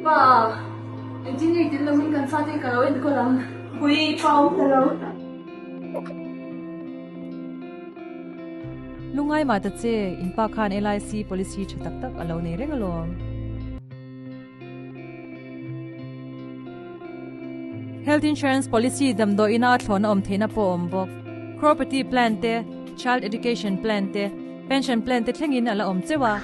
Pa, engtin nge tel loin kan fate ka lo enkawl ang? Pui, pa awm ta lo. Lungai mah ta che, in pa khan LIC policy tha tak tak a lo nei reng alawm. Health insurance policy damdawiina a thlawhna awm theihna pawh a awm bawk. Crorepati plan te, child education plan te, pension plan te thlengin a la awm cheuh a.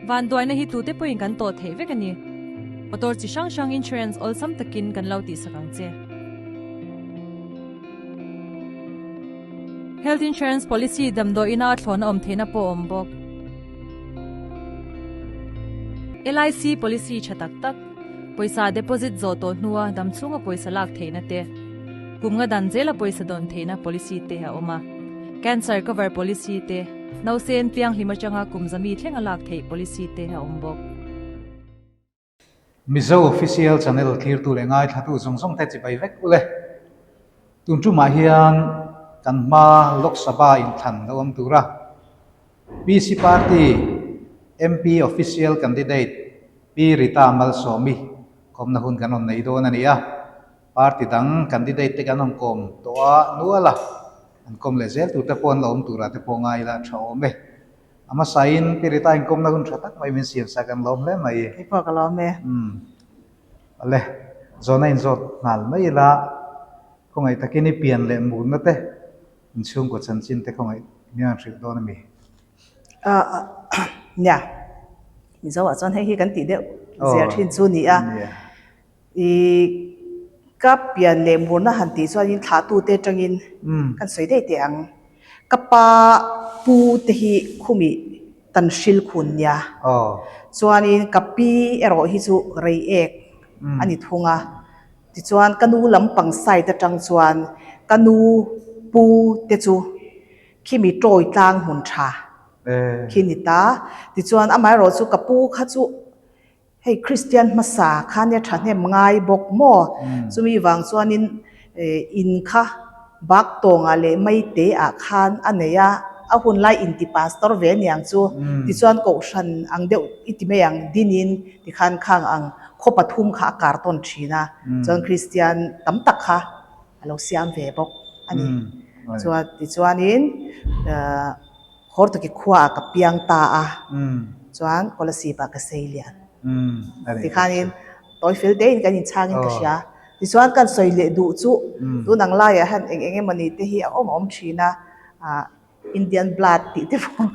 Vanduaina hi tute pawhin kan tawh theih vek a ni. Motor chi hrang hrang insurance awlsam takin kan lo tihsak ang che. Health insurance policy damdawiina a thlawhna awm theihna pawh a awm bawk. LIC policy tha tak tak, pawisa deposit zawh tawh hnua damchhunga pawisa lak theihna te, kum nga dan zela pawisa dawn theihna policy te a awm a. Cancer cover policy te, nausen pianghlim atanga kum zami thlenga lak theih policy te a awm bawk. Mizo Official Channel thlirtu leh ngaithlatu zawng zawng te chibai vek ule. Tun tumah hian kan hma Lok Sabha inthlan lo awm tura PC Party MP Official Candidate Pi Rita Malsawmi kawmna hun kan rawn nei dawn a ni a. Party dang candidate te kan rawn kawm tawh a nual a, an kawm leh zel tur te pawh an la awm turah te pawh ngai ila tha awm e. A hmasain Pi Rita inkawmna hun tha tak mai min siam sak an lawm hle mai. Kei pawh ka lawm e. Umm. Awle, zawhna inzawt nghal mai ila, khawngaih takin i pian leh murna te, inchhungkaw chanchin te khawngaih min rawn hrilh dawn a mi? Ah, nia. Mizo ah chuan hei hi kan tih deuh zel thin chu ni a. I ka pian leh murna han tih chuanin thlahtute atangin kan sawi daih teh ang. Ka pa pu te hi khumi tan hril khun nia. Chuanin ka pi erawh hi chu rei ek a ni thung a. Tichuan ka nu lampang side atang chuan ka nu pu te chu khimi tawi tlang hmun tha khi ni ta. Tichuan amaherawh chu ka pu kha chu Hei Kristian hmasa kha nia thahnem ngai bawk maw? Chumi vang chuanin in kha bak tawngah leh maite ah khan a nei a, a hun lai inti pastor ve aniang chu. Tichuan kohhran ang deuh i ti mai ang dinin tikhan khang ang khaw pathum kha a kar tawn thin a, chuan Kristian tam tak kha a lo siam ve bawk a ni. Chuan tichuanin Hortuki khuaah ka piang ta a, chuan Kolasib-ah ka sei lian. Tikhanin tawi fel tein kan inchhangin ka hria. Tichuan kan sawi leh duh chu tun ang laiah hian eng eng emawni te hi a awm a awm thin a, Indian blood tih te pawh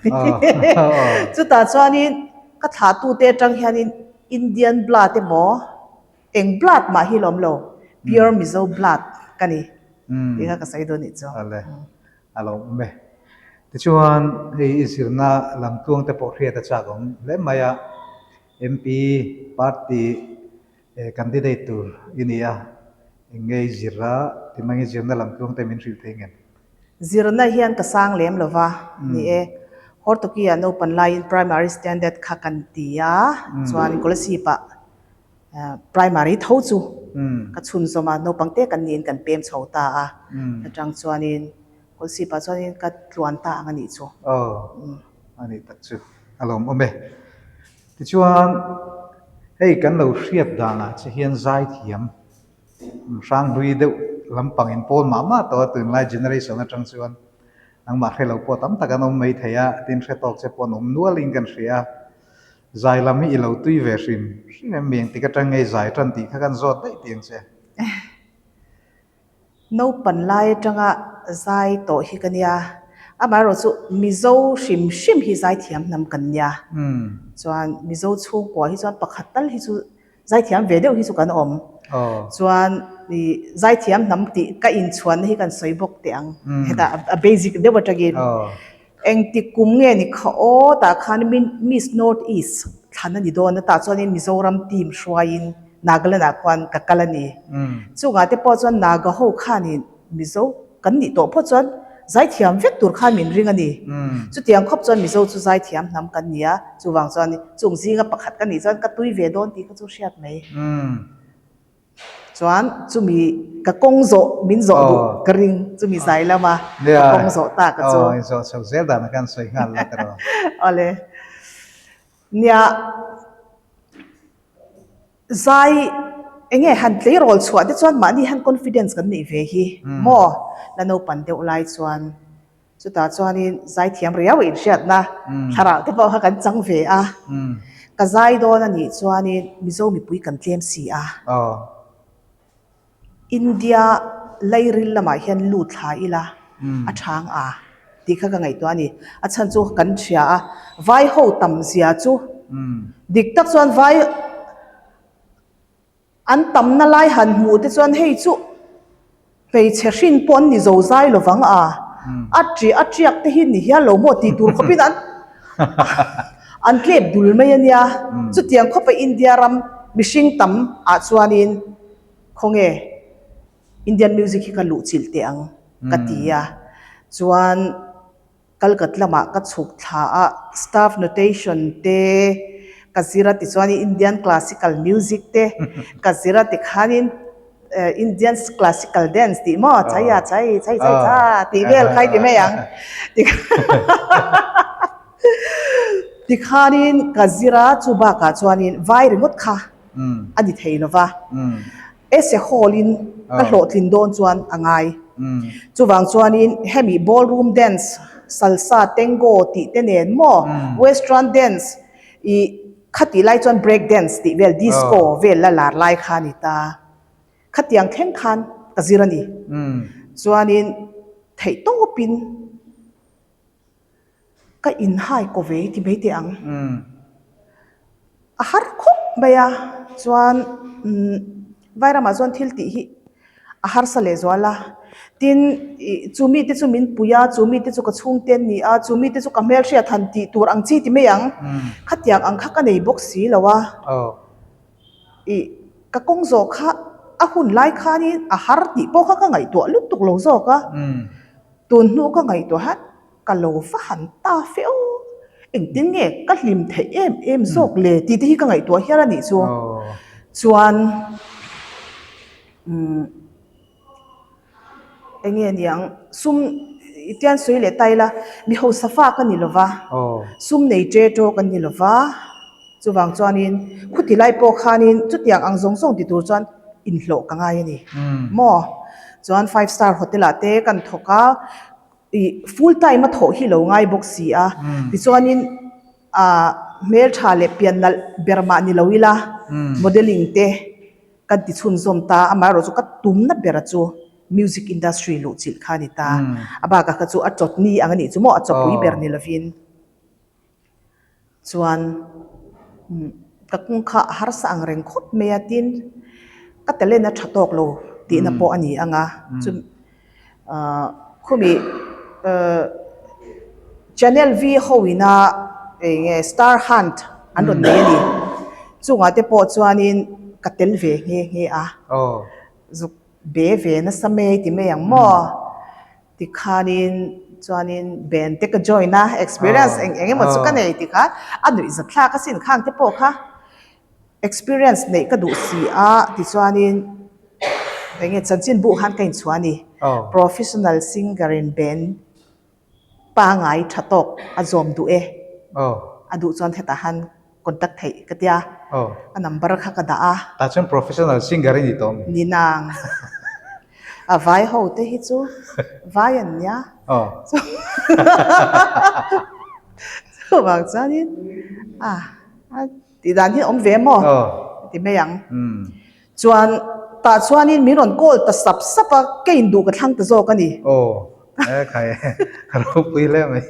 chutah chuanin ka thlahtute atang hianin Indian blood emaw eng blood mah hi lawm lo, pure Mizo blood ka ni tih kha ka sawi dawn nih chu. A lo awm e. Tichuan, hei i zirna lamtluang te pawh hriat a chak awm hle mai a, MP party candidate tur i ni a, eng nge i zir a, timang i zirna lamtluang te min hrilh thei ngem? Zirna hian ka sang lem lo va, ni e. Hortoki-ah naupan laiin primary standard kha kan ti a, chuan Kolasib-ah Primary tho chu ka chhunzawm a, naupang te kan niin kan pem chho ta a, atang chuanin Kawlsipah chuanin ka tluan ta ang a nih chu. Aw, a nih tak chu a lawmawm e. Tichuan, hei kan lo hriat danah che hian zaithiam hranghlui deuh lampang in pawl mah mah tawh a, tunlai generation atang chuan nangmah hre lo pawh tam tak an awm mai thei a, tin hre tawk che pawh an awm nualin kan hria a. Zai lam hi i lo tui ve hrim hrim em mi engtik atang nge i zai tan tih kha kan zawt daih tih ang che. Naupan lai atanga zai tawh hi ka nia, amaherawh chu Mizo hrim hrim hi zaithiam hnam kan nia. Chuan Mizo chhungkua hi chuan pakhat tal hi chu Zaithiam ve deuh hi chu kan awm. Chuan i zaithiam hnam tih ka inchhuanna hi kan sawi bawk teh ang. Hetah a basic deuh atangin engtik kum nge ni kha aw tah khan Miss North East thlan a ni dawn a tah chuanin Mizoram team hruaiin Nagaland ah khuan ka kal a ni. Chungah te pawh chuan Naga ho khanin Mizo kan nih tawh phawt chuan zaithiam vek tur khan min ring a ni. Chutiang khawp chuan Mizo chu zaithiam hnam kan ni a, chuvang chuan chung zinga pakhat ka nih chuan ka tui ve dawn tih kha chu hriat mai. Chuan chumi ka kawng zawh min zawh duh ka ring chumi zai lama ka kawng zawh ta ka chu. Aw inzawh chho zel dan a kan sawi nghal la tiraw. Awle. Nia zai enge han tleirawl chhuah te chuan mahni han confidence kan neih ve hi maw la naupan deuh lai chuan chutah chuanin zaithiam riau inhriatna thlarau te pawh kha kan chang ve a, ka zai dawn a nih chuanin Mizo mipui kan tlem si a. India lairil lamah hian lut thla ila a chhang a tih kha ka ngaihtuah a ni. A chhan chu kan hria a, vai ho tam zia chu dik tak chuan vai an tamna lai han hmuh te chuan hei chu hmeichhe hrin pawh an ni zo zai lo vang a, a ṭi a ṭiak te hi ni hial lo maw tih tur khawpin an an tlep dul mai a nia. Chutiang khawpa India ram mihring tam ah chuanin Khawnge Indian music hi ka luh chilh teh ang ka ti a, chuan Kalkat lamah ka chhuk thla a, staff notation te ka zir a tichuanin Indian classical music te ka zir a tikhanin Indian classical dance tih maw chai a chai chai chai cha tih vel kha i ti mai ang tikhanin ka zir a chu bakah chuanin vai ringawt kha a ni thei lo va, Ese Hall in ka hlawhtlin dawn chuan a ngai. Chuvang chuanin hemi ballroom dance, salsa, tango tih te nen maw, western dance ih khatih lai chuan break dance tih vel disco vel la lar lai kha a ni ta. Khatiang thleng khan ka zir a ni. Chuanin theihtawpin. Ka inhai ko ve ti mai teh ang. A har khawp mai a, chuan Vairamah chuan thil tih hi a harsa leh zual a. Tin, chu mite chu min pui a, chu mite chu ka chhungte an ni a, chu mite chu ka hmelhriat han tih tur ang chi ti mai ang. Khatiang ang kha ka nei bawk si lo a. Ih, ka kawng zawh kha a hun lai khanin a har tih pawh kha ka ngaihtuah lutuk lo zawk a. Tun hnu ka ngaihtuah hian ka lo va han ta fe aw, engtin nge ka hlim theih em em zawk le tih te hi ka ngaihtuah hial a nih chu. Chuan umm eng nge niang sum i tian sawi leh ta ila mi hausa fa ka ni lo va, sum nei ṭe ṭaw ka ni lo va. Chuvang chuanin khuti lai pawh khanin chutiang ang zawng zawng ti tur chuan inhlawh ka ngai a ni maw? Chuan five star hotel ah te kan thawk a, ih full time a thawh hi lo ngai bawk si a, tichuanin ah hmeltha leh pian nalh ber mah ni lo ila modelling te kan ti chhunzawm ta, amaherawh chu ka tumna bera chu music industry luhchilh kha a ni ta, a bakah kha chu a chawtni ang a nih chu maw a chawpui ber ni lovin. Chuan ka kawng kha a harsa ang reng khawp mai a tin ka talent a tha tawk lo tihna pawh a ni ang a chu ahh khumi ahh channel V ho ina eng nge star hunt an rawn nei a ni chungah te pawh chuanin ka tel ve nghe nghe a zuk be ve nasa mai ti mai ang maw. Tikhanin chuanin band te ka join a, experience eng eng emaw chu ka nei tikha a nuih zat thlak asin khang te pawh kha experience neih ka duh si a tichuanin eng nge chanchin buh khan ka inchhuah a ni. Professional singer in band pangai tha tawk a zawm duh e, a duh chuan hetah han Contact theih ka tia. Oh. A number kha ka dah a. Tah chuan professional singer i ni tawh mi? Ni nang. A vai ho te hi chu vai an nia. Oh. Chuvang chuanin a a tih dan hi a awm ve maw? Oh. Ti mai ang. Umm. Chuan tah chuanin min rawn call ta sap sap a, ka induh ka thlang ta zawk a ni. Aw, e khai ka ropui hle mai.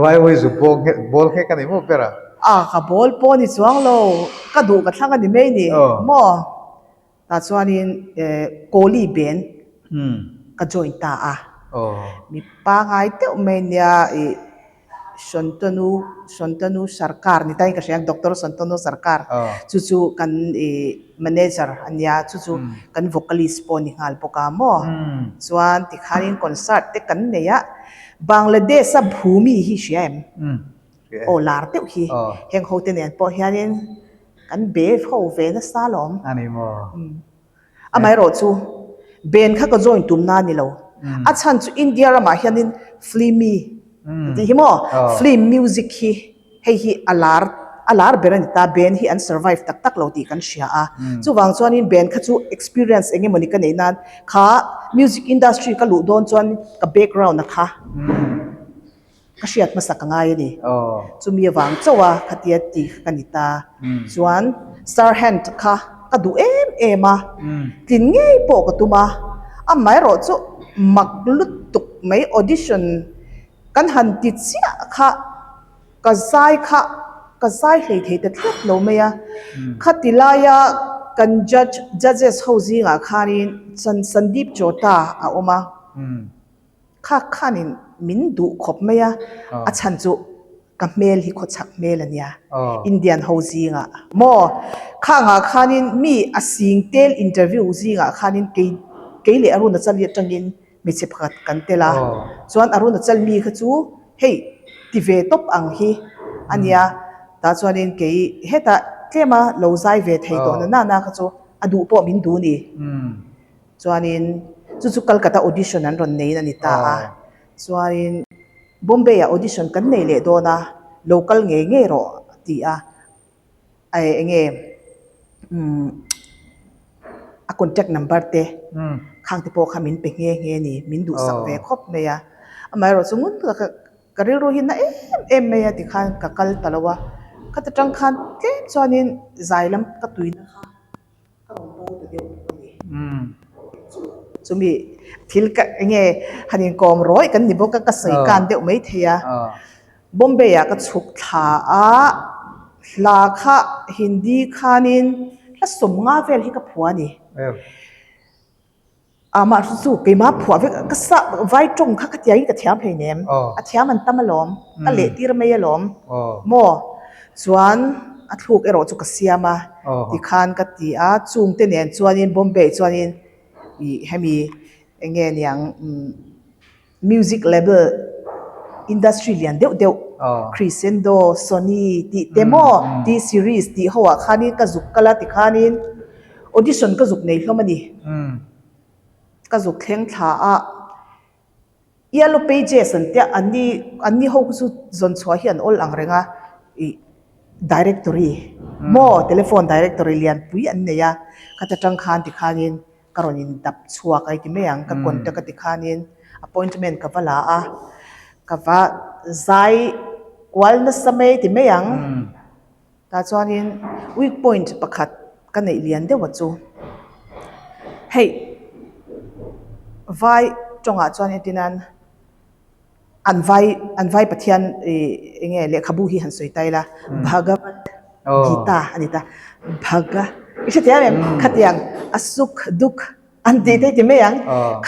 Vaivawi zu bawl nghek bawl nghek a ni maw ber a? A, ka bawl pawh a ni chuang lo, ka duh ka thlang a ni mai ni maw? Tah chuanin Kohli band ka join ta a. Mi pangai deuh mai nia ih Shantanu, Shantanu Sarkar ni tain ka hria ang, Doctor Shantanu Sarkar chu chu kan ih manager a nia, chu chu kan vocalist pawh a ni nghal bawk a maw. Chuan tikhanin concert te kan nei a, Bangladesh a Bhumi hi hria em? Aw lar deuh hi, heng ho te nen pawh hianin kan be ho ve nasa alawm. A ni maw? Amaherawh chu band kha ka join tumna a ni lo. A chhan chu India ramah hianin filmy tih hi maw film music hi hei hi a lar a lar ber a ni ta, band hi an survive tak tak lo tih kan hria a. Chuvang chuanin band kha chu experience eng emawni ka neih nan kha music industry ka luh dawn chuan ka background a kha. Ka hriat hmasa ka ngai a ni. Chumi avang chauh a khatia tih kha ka ni ta. Chuan Star Hand kha ka duh em em a, tlin ngei pawh ka tum a. Amaherawh chu mak lutuk mai audition kan han ti chiah kha ka zai kha ka zai hlei thei ta thlawt lo mai a. Khati laia kan judge judges ho zingah khanin Sandeep Chota a awm a. Kha khanin min duh khawp mai a, a chhan chu ka hmel hi khawchhak hmel a nia, Indian ho zingah maw? Khangah khanin mi a sing tel interview zingah khanin kei kei leh Arunachal atangin hmeichhe pakhat kan tel a, chuan Arunachal mi kha chu hei ti ve tawp ang hi a nia, tah chuanin kei hetah tlema lo zai ve thei tawh na nana kha chu a duh pawh min duh ni. Chuanin chu chu Calcutta audition an rawn neiin a ni ta a, chuanin Bombay ah audition kan nei leh dawn a, lo kal ngei ngei rawh a ti a, eng nge umm a contact number te khang te pawh kha min pe nghe nghe a ni, min duhsak ve khawp mai a, amaherawh chu ngun taka ka rilru hi na em em mai a tikhan ka kal ta lo a, khata tang khan tlem chuanin zai lam ka tuina kha. Ka rawn bo ta deuh bawk a ni. Chumi thil ka enge han inkawm rawih kan ni bawk a, ka sawi kan deuh mai thei a. Bombay ah ka chhuk thla a, hla kha Hindi khanin hla sawmnga vel hi ka phuah a ni. Amah hru chu keimah phuah vek ka sa vai tawng kha ka tiangin ka thiam hleinem a thiam an tam alawm ka leh tir mai alawm maw chuan a thluk erawh chu ka siam a tikhan ka ti a chungte nen chuanin Bombay chuanin ih hemi eng nge niang umm. Music label industry lian deuh deuh Crescendo, Sony tih te maw T-series tih ho ah khanin ka zuk kal a tikhanin audition ka zuk nei hlawm a ni. Ka zuk thleng thla a Yellow Pages an tia anni anni ho chu zawn chhuah hi an awl ang reng a ih directory maw telephone directory lianpui an nei a khata tang khan tikhanin Ka rawn in dap chhuak a i ti mai ang, ka contact a ti khanin appointment ka va la a, ka va zai kual nasa mai ti mai ang. Tah chuanin weak point pakhat ka neih lian deuh a chu hei vai tawngah chuan entirnan An vai an vai Pathian ih eng nge lehkhabu hi han sawi ta ila Bhagavad Gita a ni ta Bhaga i hrethiam em khatiang a suk duk an tih te ti mai ang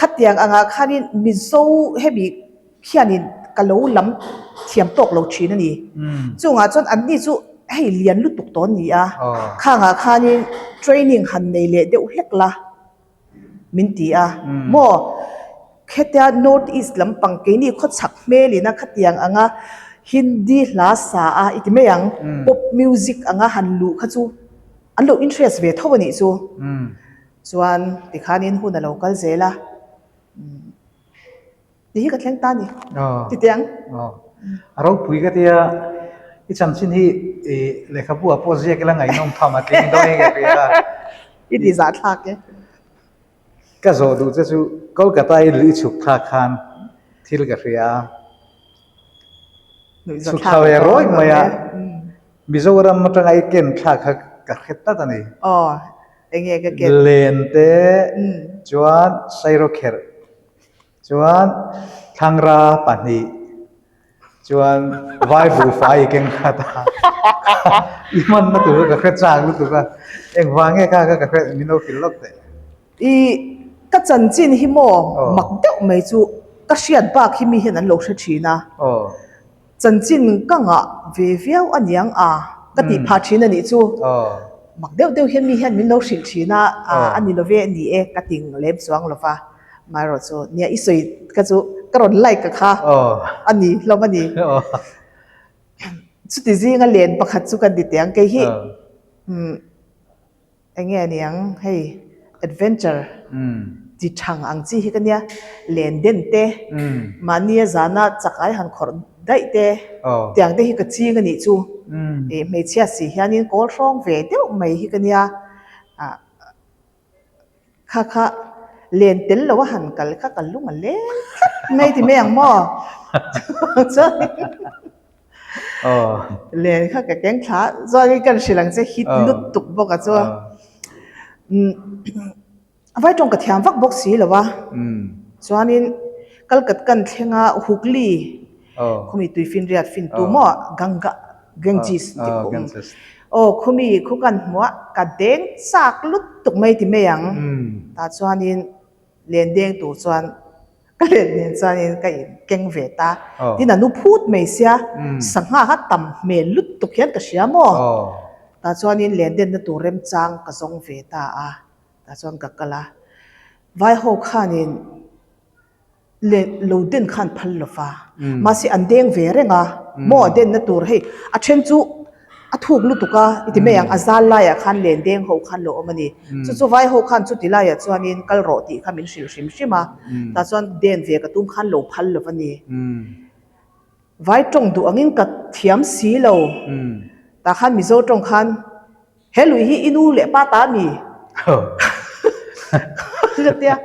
khatiang angah khanin Mizo hemi khianin ka lo lam thiam tawk lo thin a ni chungah chuan anni chu hei lian lutuk tawh an ni a khangah khanin training han nei leh deuh hlek la. Min ti a, maw? Khetia North East lampang keini khawchhak hmelin a khatiang anga Hindi hla sa a i ti mai ang, pop music anga han luh kha chu an lo interest ve tho a nih chu. Chuan tikhanin hun a lo kal zel a. Ti hi ka thleng ta ni. Ti teh ang. A ropui ka tia, i chanchin hi i lehkhabu ah pawh ziak ila ngaihnawm tham a tling dawn in ka hria. I ti zah thlak e. Ka zawh duh che chu Kolkata i luih chhuk thlak khan thil ka hria a. Chhuk thla ve rawih mai a, Mizoram atanga i ken thlak kha ka hre tlat a ni. Aw, enge ka ken? Len te chuan Sairawkherh Chuan thlangra pahnih chuan vai buhfai i keng khat a, i hmanna tur ka hre chak lutuk a, engvang nge kha ka hre min lo hrilh lawk teh. I ka chanchin hi maw mak deuh mai chu ka hriat bak hi mi hian an lo hre thin a. Chanchin ka ngah ve viau a niang a, ka tih phah thin a nih chu. Mak deuh deuh hian mi hian min lo hrilh thin a, a ni lo ve ni e ka ting lem chuang lo va. Amaherawh chu nia i sawi ka chu ka rawn like a kha a ni hlawm a ni. Chuti zinga len pakhat chu ka ni teh ang kei hi. Eng nge niang hei. Adventure chi thang ang chi hi ka nia, len den te, mahnia zana chak ai han khawrh daih te, tiang te hi ka ching a nih chu. Ih hmeichhia si hianin kawl hrawng ve deuh mai hi ka nia, ah kha kha len tel lo a han kal kha ka lung a leng tlat mai ti mai ang maw? Chuanin Len kha ka keng thla chuanin kan hrilh ang che hit lutuk bawk a chu a vai tawng ka thiam vak bawk si lo a chuanin kalkat kan thleng a Hooghly khawmi tuifinriat fin tu maw Ganga Ganges tih pawh awm aw khawmi khu kan hmuh a ka deng chak lutuk mai ti mai ang tah chuanin len deng tur chuan Ka let nen chuanin ka in keng ve ta. Tin a nu phut mai sia, sangha kha tam hmel lutuk hian ka hria maw? Tah chuanin len denna tur remchang ka zawng ve ta a, tah chuan ka kal a. Vai ho khanin len lo den khan phal lo va, mahse an deng ve reng a, maw denna tur hei a then chu A thuk lutuk a, i ti mai ang, a zal laiah khan len deng ho khan lo awm a ni. Chu chu vai ho khan chuti laiah chuanin kal rawh tih kha min hrilh hrim hrim a, tah chuan den ve ka tum khan lo phal lo a ni. Vai tawng duh angin ka thiam si lo, tah khan Mizo tawng khan he lui hi i nu leh pa ta a mi? Ka tia,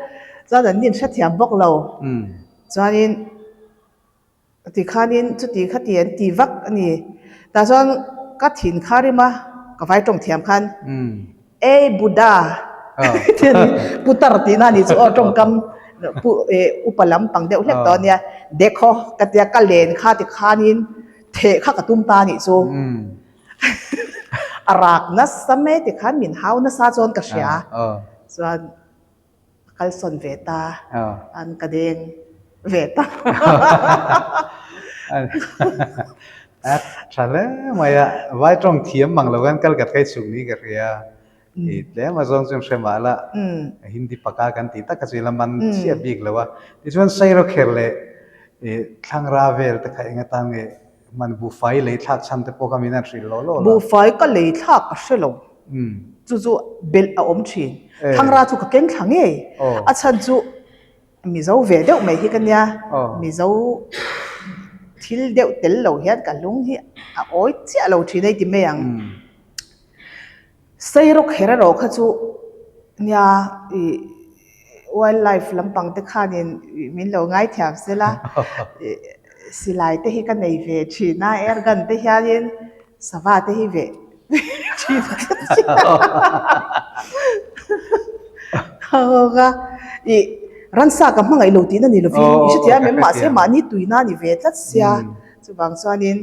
chuan an nin hrethiam bawk lo, chuanin. Ti khanin chuti khati an ti vak a ni. Tah chuan ka thin kha rim a, ka vai tawng thiam khan Ei Buddha ti a ni, putar tihna a ni chu aw tawngkam pu eh upa lam pang deuh hlek tawh a nia, dekhaw ka tia ka len kha ti khanin theh kha ka tum ta a nih chu. A rak nasa mai ti khan min hau nasa chuan ka hria chuan. A kalsawn ve ta, an ka deng ve ta. A tha hle mai a, vai tawng thiam mang lo khan kal ka thei chhuk ni ka hria. I tlem a zawng chuan hre mah la, Hindi paka kan tih tak kha chu ila man chhiat bik lo a. Tichuan Sairawkher leh Thlangra vel te kha eng atan nge Hman buhfai lei thlak chhan te pawh kha min han hrilh lawh lawh la. Buhfai ka lei thlak ka hre lo. Chu chu belh a awm thin. Thangra chu ka keng thla ngei. A chhan chu Mizo ve deuh mai hi ka nia. Mizo thil deuh tel lo hian ka lung hi a awi chiah lo thin a i ti mai ang. Sairawk her erawh kha chu nia ih wildlife lampang te khanin min lo ngaithiam sela ih silai te hi ka nei ve thin a air gun te hianin sava te hi veh thin ka ka ih ransa ka hmangaih lo tihna ni lovin i hrethiam em mahse mahni tuina a ni ve tlat sia chuvang chuanin.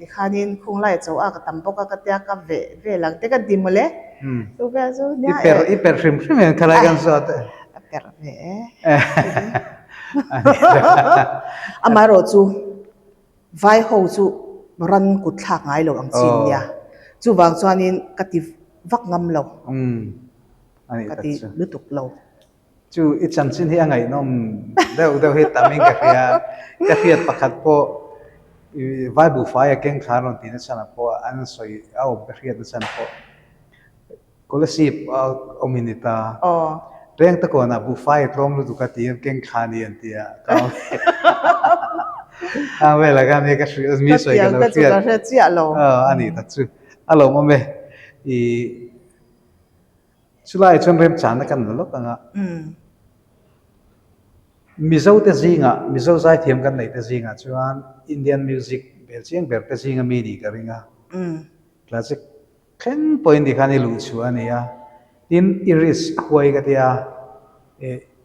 Tikhanin khunglai a cho a ka tam bawk a ka tia ka veh vel ang te ka ti mawle. Chu vel chu nia I per i per hrim hrim em khalai kan zawt e. A per ve e. Amaherawh chu vai ho chu ran kut thlak ngai lo ang chin nia. Chuvang chuanin ka ti vak ngam lo. Ka ti lutuk lo. Chu i chanchin hi a ngaihnawm deuh deuh hi tam in ka hria. Ka hriat pakhat pawh i vai buhfai a keng thla rawn tih nachhan ah pawh an sawi a awm ka hriat nachhan pawh Kolasib a awm in ni ta. Reng ta kawnah buhfai a tlawm lutuk a tih an keng thla ni an ti a. Khang velah khan hei ka hrilh mi sawi ka lo hriat. A nih tak chu a lawmawm e. I Chulai chuan remchana kan la lawk ang a. Mizo te zingah, Mizo zaithiam kan neih te zingah chuan Indian music bel chiang ber te zinga mi nih ka ring a. Classic thleng pawhin ti khan i luh chhuah a ni a. Tin, i risk huai ka tia,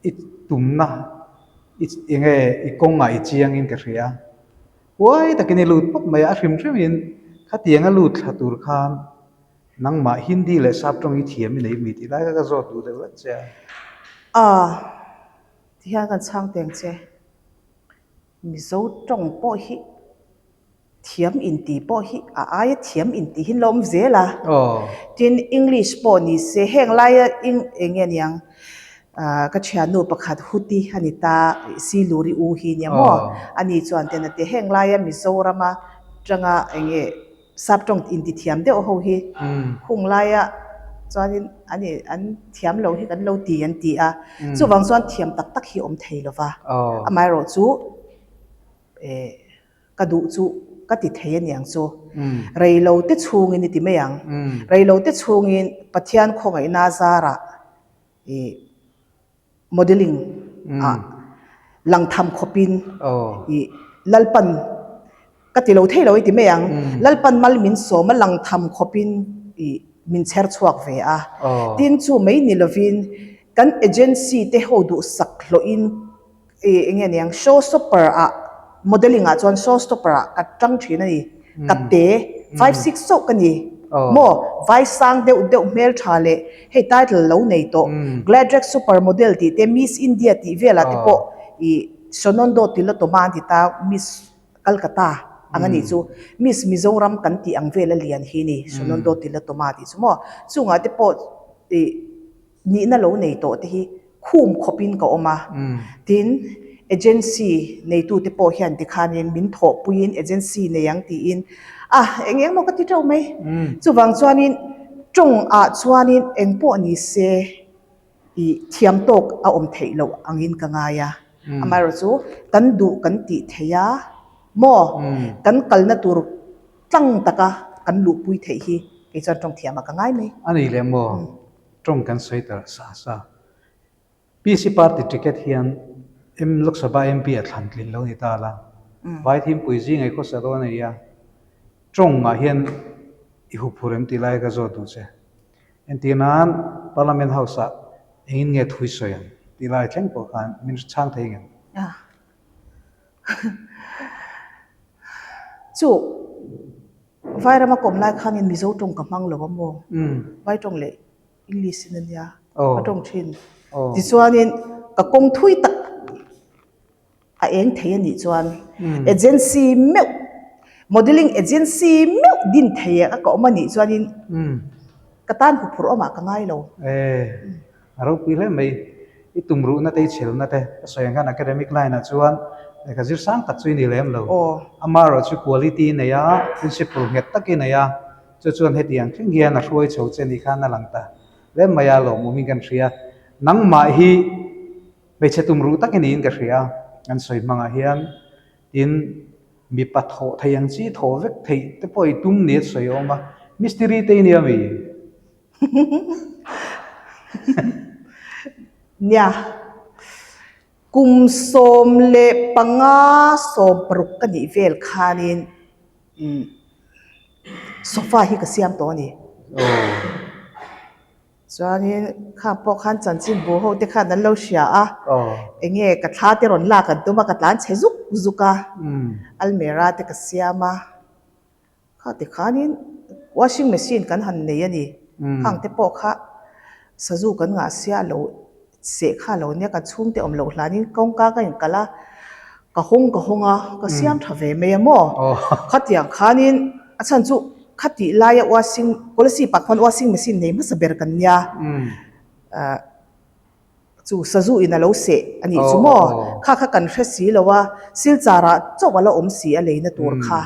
i tumna, i enge i kawngah i chiangin ka hria. Huai takin i lut pawp mai a, a hrim hrimin khatianga lut thla tur khan Nangmah Hindi leh Sap tawng i thiam i nei mi tih lai kha ka zawt duh deuh vat che a. A, tihian kan chhang teng che. Mizo tawng pawh hi thiam inti pawh hi a aia thiam inti hi an la awm zel a. Tin, English pawh ni se heng laia eng nge niang ka thiannu pakhat Huti a ni ta, Siluri u hi nia maw? Ani chuan ten a ti heng laia Mizorama tanga eng nge Sap tawng intithiam deuh ho hi khung laia. Chuanin an i an thiam lo hi kan lo ti an ti a. Chuvang chuan thiam tak tak hi awm thei lo va. Amaherawh chu eh ka duh chu ka ti thei a niang chu. Reilo te chhungin i ti mai ang. Reilo te chhungin Pathian khawngaihna zarah ih modelling ah lang tham khawpin ih Lalpan ka ti lo thei lo i ti mai ang. Lalpan mal min sawm a lang tham khawpin ih min chher chhuak ve a. Tin chu mai ni lovin kan agency te ho duhsak hlawhin Ih eng nge niang show stopper ah modelling ah chuan show stopper ah ka tang thin a ni ka te 5 6 chauh ka ni maw vai sang deuh deuh hmel tha leh hei title lo nei tawh Gladrex super model tih te Miss India tih vel ah te pawh ih Sonondo Tilotoma an ti ta Miss Calcutta ang a nih chu Miss Mizoram kan tih ang vel a lian hi ni Sonondo Tilotoma tih chu maw chungah te pawh ih Nihna lo nei tawh te hi khum khawpin ka awm a, tin agency neitute pawh hian tikhanin min thawhpuiin agency nei ang tiin a eng eng maw ka ti teuh mai. Chuvang chuanin tawng ah chuanin eng pawh ni se ih thiam tawk a awm theih loh angin ka ngai a, amaherawhchu chu kan duh kan tih theih a maw kan kalna tur tlang taka kan luhpui theih hi kei chuan tawng thiamah ka ngai mai. A ni leh maw? Tawng kan sawi ta sa sa. PC party ticket hian M Lok Sabha MP a thlan tlin lo ni ta la. Vai thimpui zing ei khawsa dawn a ni a. Tawng ah hian i huphur em tih lai ka zawt duh che. Entir nan Parliament House ah engin nge thui sawi ang tih lai thleng pawh khan min chhang thei ngem? Chu Vairama kawm lai khanin Mizo tawng ka hmang lo a maw? Vai tawng leh English in a nia ka tawng thin. Tichuanin ka kawng thui tak a eng thei a nih chuan agency meuh modelling agency meuh din thei a ka awm a nih chuanin ka tan huphurh awmah ka ngai lo. A ropui hle mai. I tumruhna te, i chhelna te ka sawi ang khan academic line ah chuan lehkha zir sang tak chu i ni lem lo. Amaherawh chu quality i nei a, principle nghet tak i nei a, chu chuan hetiang thleng hian a hruai chho che ni khan a lang ta hle mai a, lawmawmin kan hria. Nangmah hi hmeichhe tumruh tak i niin ka hria a, an sawi hmangah hian tin mipa thawh thei ang chi thawh vek theih te pawh i tum ni a sawi awm a, mistiri te i nia mi? Nia, kum 15 16 ka nih vel khanin sofa hi ka siam tawh a ni. Chuanin khang pawh khan chanchinbu ho te khan an lo hria a, enge ka thla te rawn lak an tum a, ka tlan chhe zuk zuk a, almera te ka siam a. Kha ti khanin washing machine kan han nei a ni. Khang te pawh kha sazu kan ngah sia lo seh kha lo nia kan chhungte awm loh hlanin kawngka ka inkalh a, ka hawng ka hawng a, ka siam tha ve mai a maw? Khatiang khanin a chhan chu khatih laia washing policy pah khuan washing machine nei hmasa ber kan nia. Chu sazu in a lo seh a nih chu maw? Kha kha kan hre si lo a, silchar ah chauh a la awm si a leina tur kha.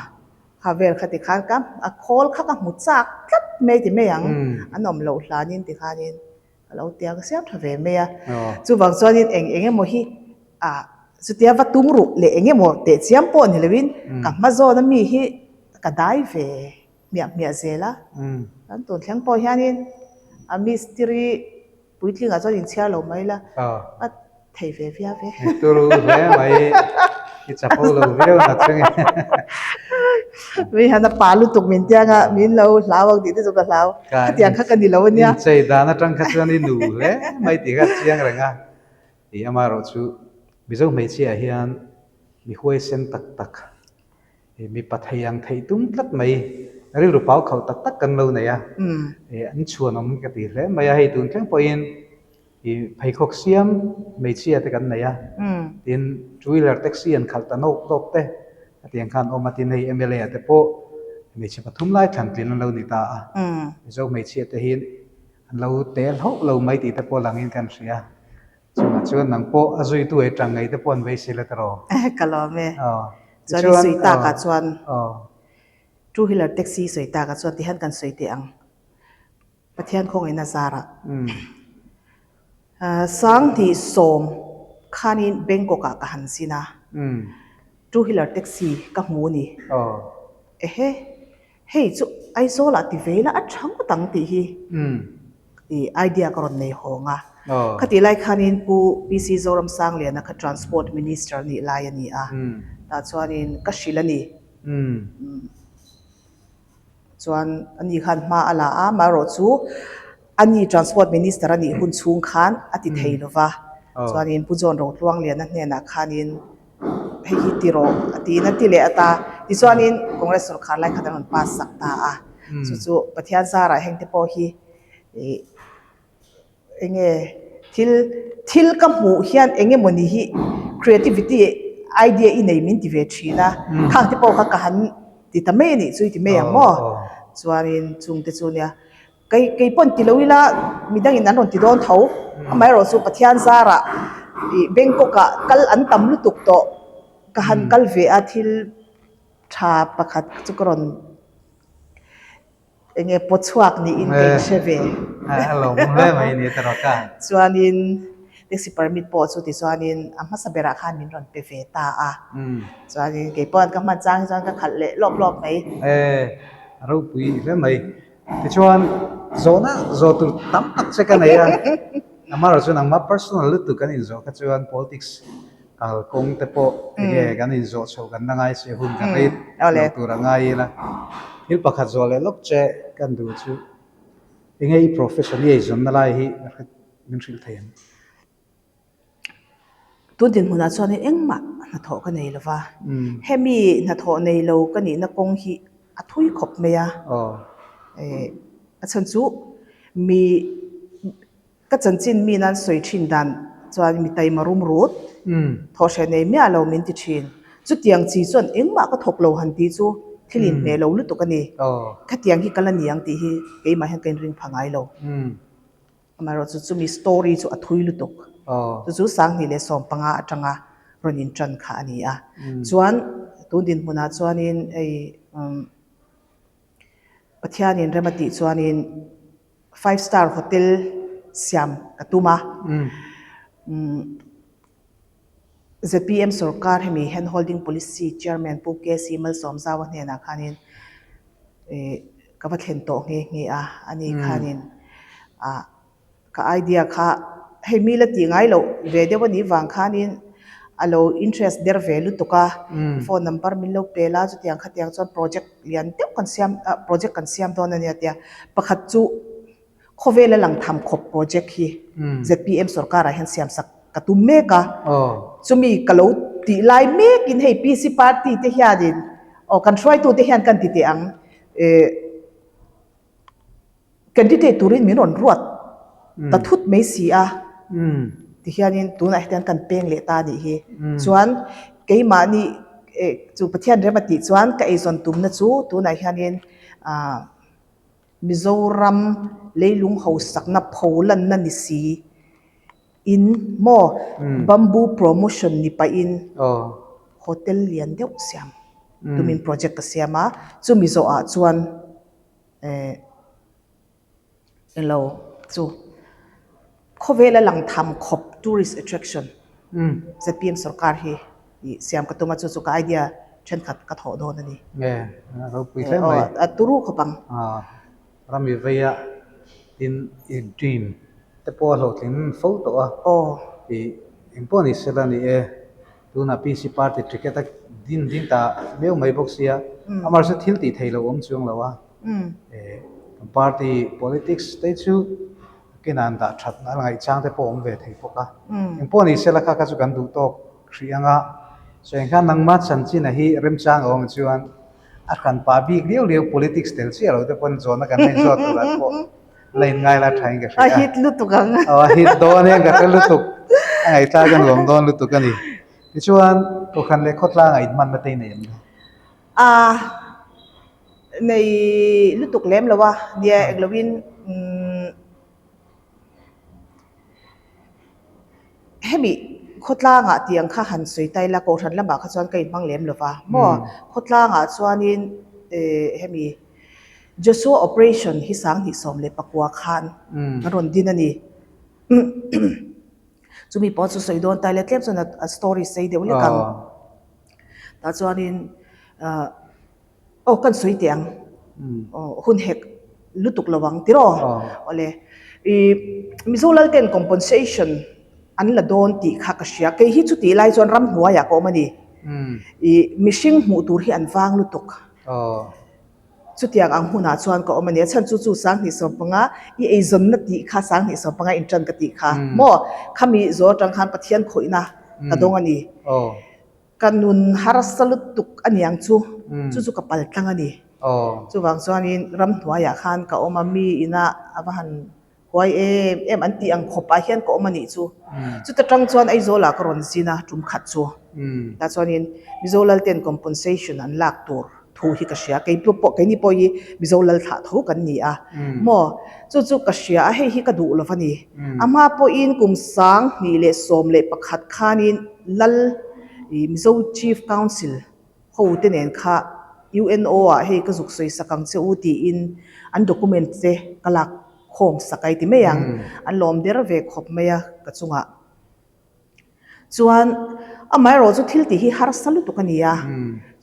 Kha vel kha tikhan ka a khawl kha ka hmu chak tlat mai ti mai ang, an awm loh hlanin tikhanin ka lo tia ka siam tha ve mai a. Chuvang chuanin eng eng emaw hi ah chutia va tum ruh leh eng emaw teh chiam pawh ni loin ka hma zawn a mi hi ka dai ve hmiah hmiah zel a. Kan tun thleng pawh hianin a mistiri Puitlingah chuan inchhiar lo mai la, a thei ve viau ve. I turu hle mai, i chapo lo viau na chungi. Mi hian a pa lutuk min tiang a, min lo hlau ang tih te chu ka hlau. Khatiang kha ka ni lo ania. Inchei dan atang kha chuan i nu hle mai tih kha a chiang reng a. Tih amaherawhchu Mizo hmeichhia hian mi huaisen tak tak. Mipa thei ang theih tum tlat mai, rilru pau khauh tak tak kan lo nei a, an chhuanawm ka ti hle mai a, hei tun thleng pawhin pheikhawk siam hmeichhia te kan nei a, tin two wheeler taxi an khalh ta nawk tawk te hetiang khan awm a, tin hei mla ah te pawh hmeichhe pathum lai thlan tlin an lo ni ta a, Mizo hmeichhia te hi an lo tel hauh lo mai tih te pawh langin kan hria. Chungah chuan nang pawh a zuitu ei tang ngei te pawh an vei sila tiraw? Ka lawm e. Chuan i sawi takah chuan two wheeler taxi sawi takah chuan tihian kan sawi teh ang. Pathian khawngaihna zarah. 2010 khanin Bangkok ah ka han zin a, two wheeler taxi ka hmu a ni. Ehe, hei chu Aizawl ah ti ve ila a tha ngawt ang tih hi idea ka rawn nei hawng a. Khatih lai khanin Pu PC Zoramsangliana kha Transport Minister nih lai a ni a, tah chuanin ka hrilh a ni. Chuan ani khan hma a la a, amaherawh chu ani Transport Minister a nih hun chhung khan a ti thei lo va. Chuanin Pu John Rotluangliana hnenah khanin hei hi ti rawh a tiin a ti leh a ta. Tichuanin Congress sorkar lai khan an rawn pass sak ta a. Chu chu Pathian zarah hengte pawh hi ih Enge thil thil ka hmuh hian eng emawni hi creativity idea i nei min ti ve thin a, khang te pawh kha ka han ti ta mai a nih chu i ti mai ang maw? Chuanin chung te chu nia kei kei pawn ti lo ila midangin an rawn ti dawn tho amaherawhchu Pathian zarah ih Bangkok ah kal an tam lutuk tawh ka han kal ve a thil tha pakhat chu ka rawn Enge paw chhuak niin ka inhre ve. A lo hmu hle mai ni ta rawk a. Chuanin taxi permit pawh chu tichuanin a hmasa berah khan min rawn pe ve ta a. Chuanin kei pawh ka hman chang hi chuan ka khalh leh lawp lawp mai. E, a ropui hle mai. Tichuan zawhna zawh tur tam tak che ka nei a. Amaherawhchu chu nangmah personal lutuk kan inzawh kha chuan politics Kal kawng te pawh enge kan inzawh chhoh kan la ngai si hun kan rei lo tur a ngai ila. Thil pakhat zawh leh lawk che kan duh chu enge i profession i eizawnna lai hi min hrilh thei ang. Tun dinhmunah chuanin engmah hnathawh ka nei lova, hemi hnathawh nei lo ka nihna kawng hi a thui khawp mai a. A chhan chu mi. Ka chanchin mi nan sawi thin dan chuan mi taima rum rut, thawhhreh nei miah lo min ti thin. Chutiang chi chuan engmah ka thawk lo han tih chu thil inhmeh lo lutuk a ni. Khatiang hi ka la ni ang tih hi keimah hian ka inring pha ngai lo. Amaherawhchu chumi story chu a thui lutuk. Chu chu 2015 atanga rawn intan kha a ni a. Chuan tun dinhmunah chuanin hei Pathianin rem a tih chuanin Five star hotel siam ka tum a. Zpm sorkar hemi hand holding policy chairman Pu KC Malsawmzaua hnenah khanin ka va thlen tawh nghe nghe a, ani khanin ah Ka idea kha hei mi la tih ngai loh ve deuh a nih vang khanin a lo interest der ve lutuk a, phone number min lo pe la chutiang khatiang chuan project lian deuh kan siam ah project kan siam dawn a nia tia pakhat chu khawvel a lang tham khawp project hi zpm sorkar ah hian siam sak ka tum mek a, chumi ka lo tih lai mekin hei PC party te hianin aw kan hruaitu te hian kan ti teh ang eh. Candidate turin min rawn ruat ta thut mai si a, tihianin tunah hian kan peng leh ta a nih hi. Chuan keimahni chu Pathian rem a tih chuan ka eizawn tumna chu tunah hianin ah Mizoram leilung hausakna pholanna ni si in maw bamboo promotion ni pahin hotel lian deuh siam tumin project ka siam a, chumi zawhah chuan. Eh elo chu khawvel a lang tham khawp tourist attraction zpm sorkar hi ih siam ka tum a chu chu ka idea thenkhat ka thawh dawn a ni. Nge a ropui hle mai. A turu khawp ang. Rami veia tin i dream te pawh a hlawhtling fo tawh a. Aw. Ih engpawh ni sela ni e. Tunah PC party ticket a din ding ta meuh mai bawk sia, amaherawhchu thil tih theih loh awm chuang lo a, kan party politics te chu kinah an dah that a ngaihchang te pawh awm ve thei bawk a, engpawh ni sela kha kha chu kan duh tawk hrih ang a, sawi ang khan nangma chanchin-a hi remchang a awm chuan a hran pah bik liau liau politics tel chiah lo te pawn zawhna kan la inzawt tur ah te pawh La in ngai la tha in ka hria. A hit lutuk ang. Aw a hit dawn hian ka hre lutuk. A ngaihthlak a nuam dawn lutuk a ni. Tichuan Kohhran leh khawtlang a inhmanna te i nei em le? A nei lutuk lem lo a, nia eng loin umm hemi khawtlangah tih ang kha han sawi ta ila Kohhran lamah kha chuan ka inhmang lem lo va maw? Khawtlangah chuanin eh hemi. Joshua Operation hi 2019 khan an rawn din a ni. Chumi pawh chu sawi dawn ta ila tlem chuan a story sei deuh lek ang. Tah chuanin ah aw kan sawi teh ang aw hun hek lutuk lo ang tiraw awle ih Mizo Lalten compensation an la dawn tih kha ka hria kei hi chutih lai chuan ramhnuaiah ka awm a ni ih mihring hmuh tur hi an vang lutuk. Chutiang ang hunah chuan ka awm a ni. A chhan chu chu 2015 i eizawnna tih kha 2015 in tan ka tih kha maw? Khami zawl atang khan Pathian khawihna ka dawng a ni. Ka nun harsa lutuk a niang chu, chu chu ka pal tlang a ni. Chuvang chuanin ramhnuaiah khan ka awm a, mi ina a va han Huai em em an tih ang khawp ah hian ka awm a nih chu. Chuta tang chuan Aizawl ah ka rawn zin a tum khat chu. Tah chuanin Mizo Lal ten compensation an lak tur thu hi ka hria. Kei pawh keini pawh hi Mizo Lal thlah tho kan ni a maw. Chu chu ka hria a hei hi ka duh lo va ni. A hma pawhin kum 2011 khanin Lal Mizo Chief Council ho te nen kha UNO ah hei ka zuk sawi sak ang che u tiin an document te ka lak khawm sak a i ti mai ang. An lawm der ve khawp mai a ka chungah. Chuan amaherawh chu thil tih hi harsa lutuk a ni a.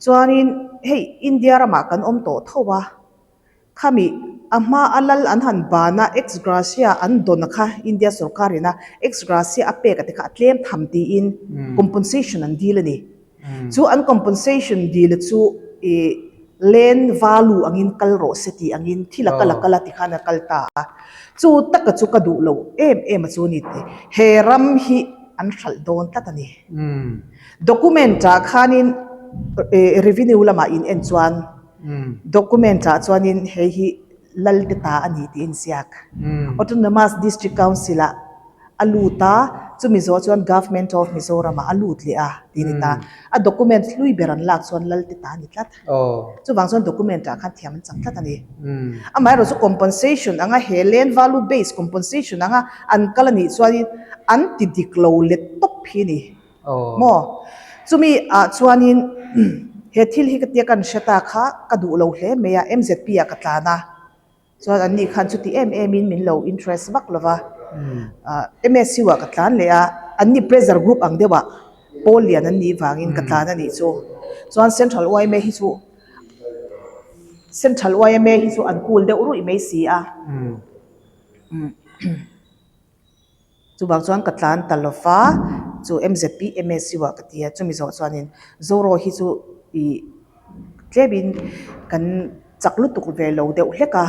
Chuanin hei India ramah kan awm tawh tho a. Khami a hma a lal an han ban a ex gratia an dawn a kha India sorkar in a ex gratia a pek a te kha a tlem tham tiin compensation an dil a ni. Chu an compensation dil a chu ih land value angin kal rawh se tih angin thil a kal a kal a tikhan a kal ta a. Chu taka chu ka duh lo em em a chu ni tih he ram hi an hralh dawn tlat a ni. Document ah khanin revenue lamah in en chuan Document ah chuanin hei hi Lalte ta a ni tih a inziak. Autonomous District Council ah a lut a, chumi zawh chuan Government of Mizoram ah a lut leh a tih a ni ta. A document hlui ber an lak chuan Lalte ta a ni tlat. Chuvang chuan document ah khan thiam an chang tlat a ni. Amaherawhchu compensation anga he land value based compensation anga an kal a nih chuanin an ti dik lo let tawp hi a ni. Maw? Chumi ah chuanin he thil hi ka tia kan hre ta kha ka duh lo hle mai a, MZP ah ka tlan a, chuan an nih khan chuti em em in min lo interest vak lo va, MSU ah ka tlan leh a, an ni pressure group ang deuh ah pawl lian an nih vangin ka tlan a nih chu. Chuan Central yma hi chu Central yma hi chu an cool deuh ruih mai si a. Chuvang chuan ka tlan ta lo va, chu MZP MSU ah ka ti a, chumi zawh chuanin Zoro hi chu ih tlemin kan chak lutuk ve lo deuh hlek a,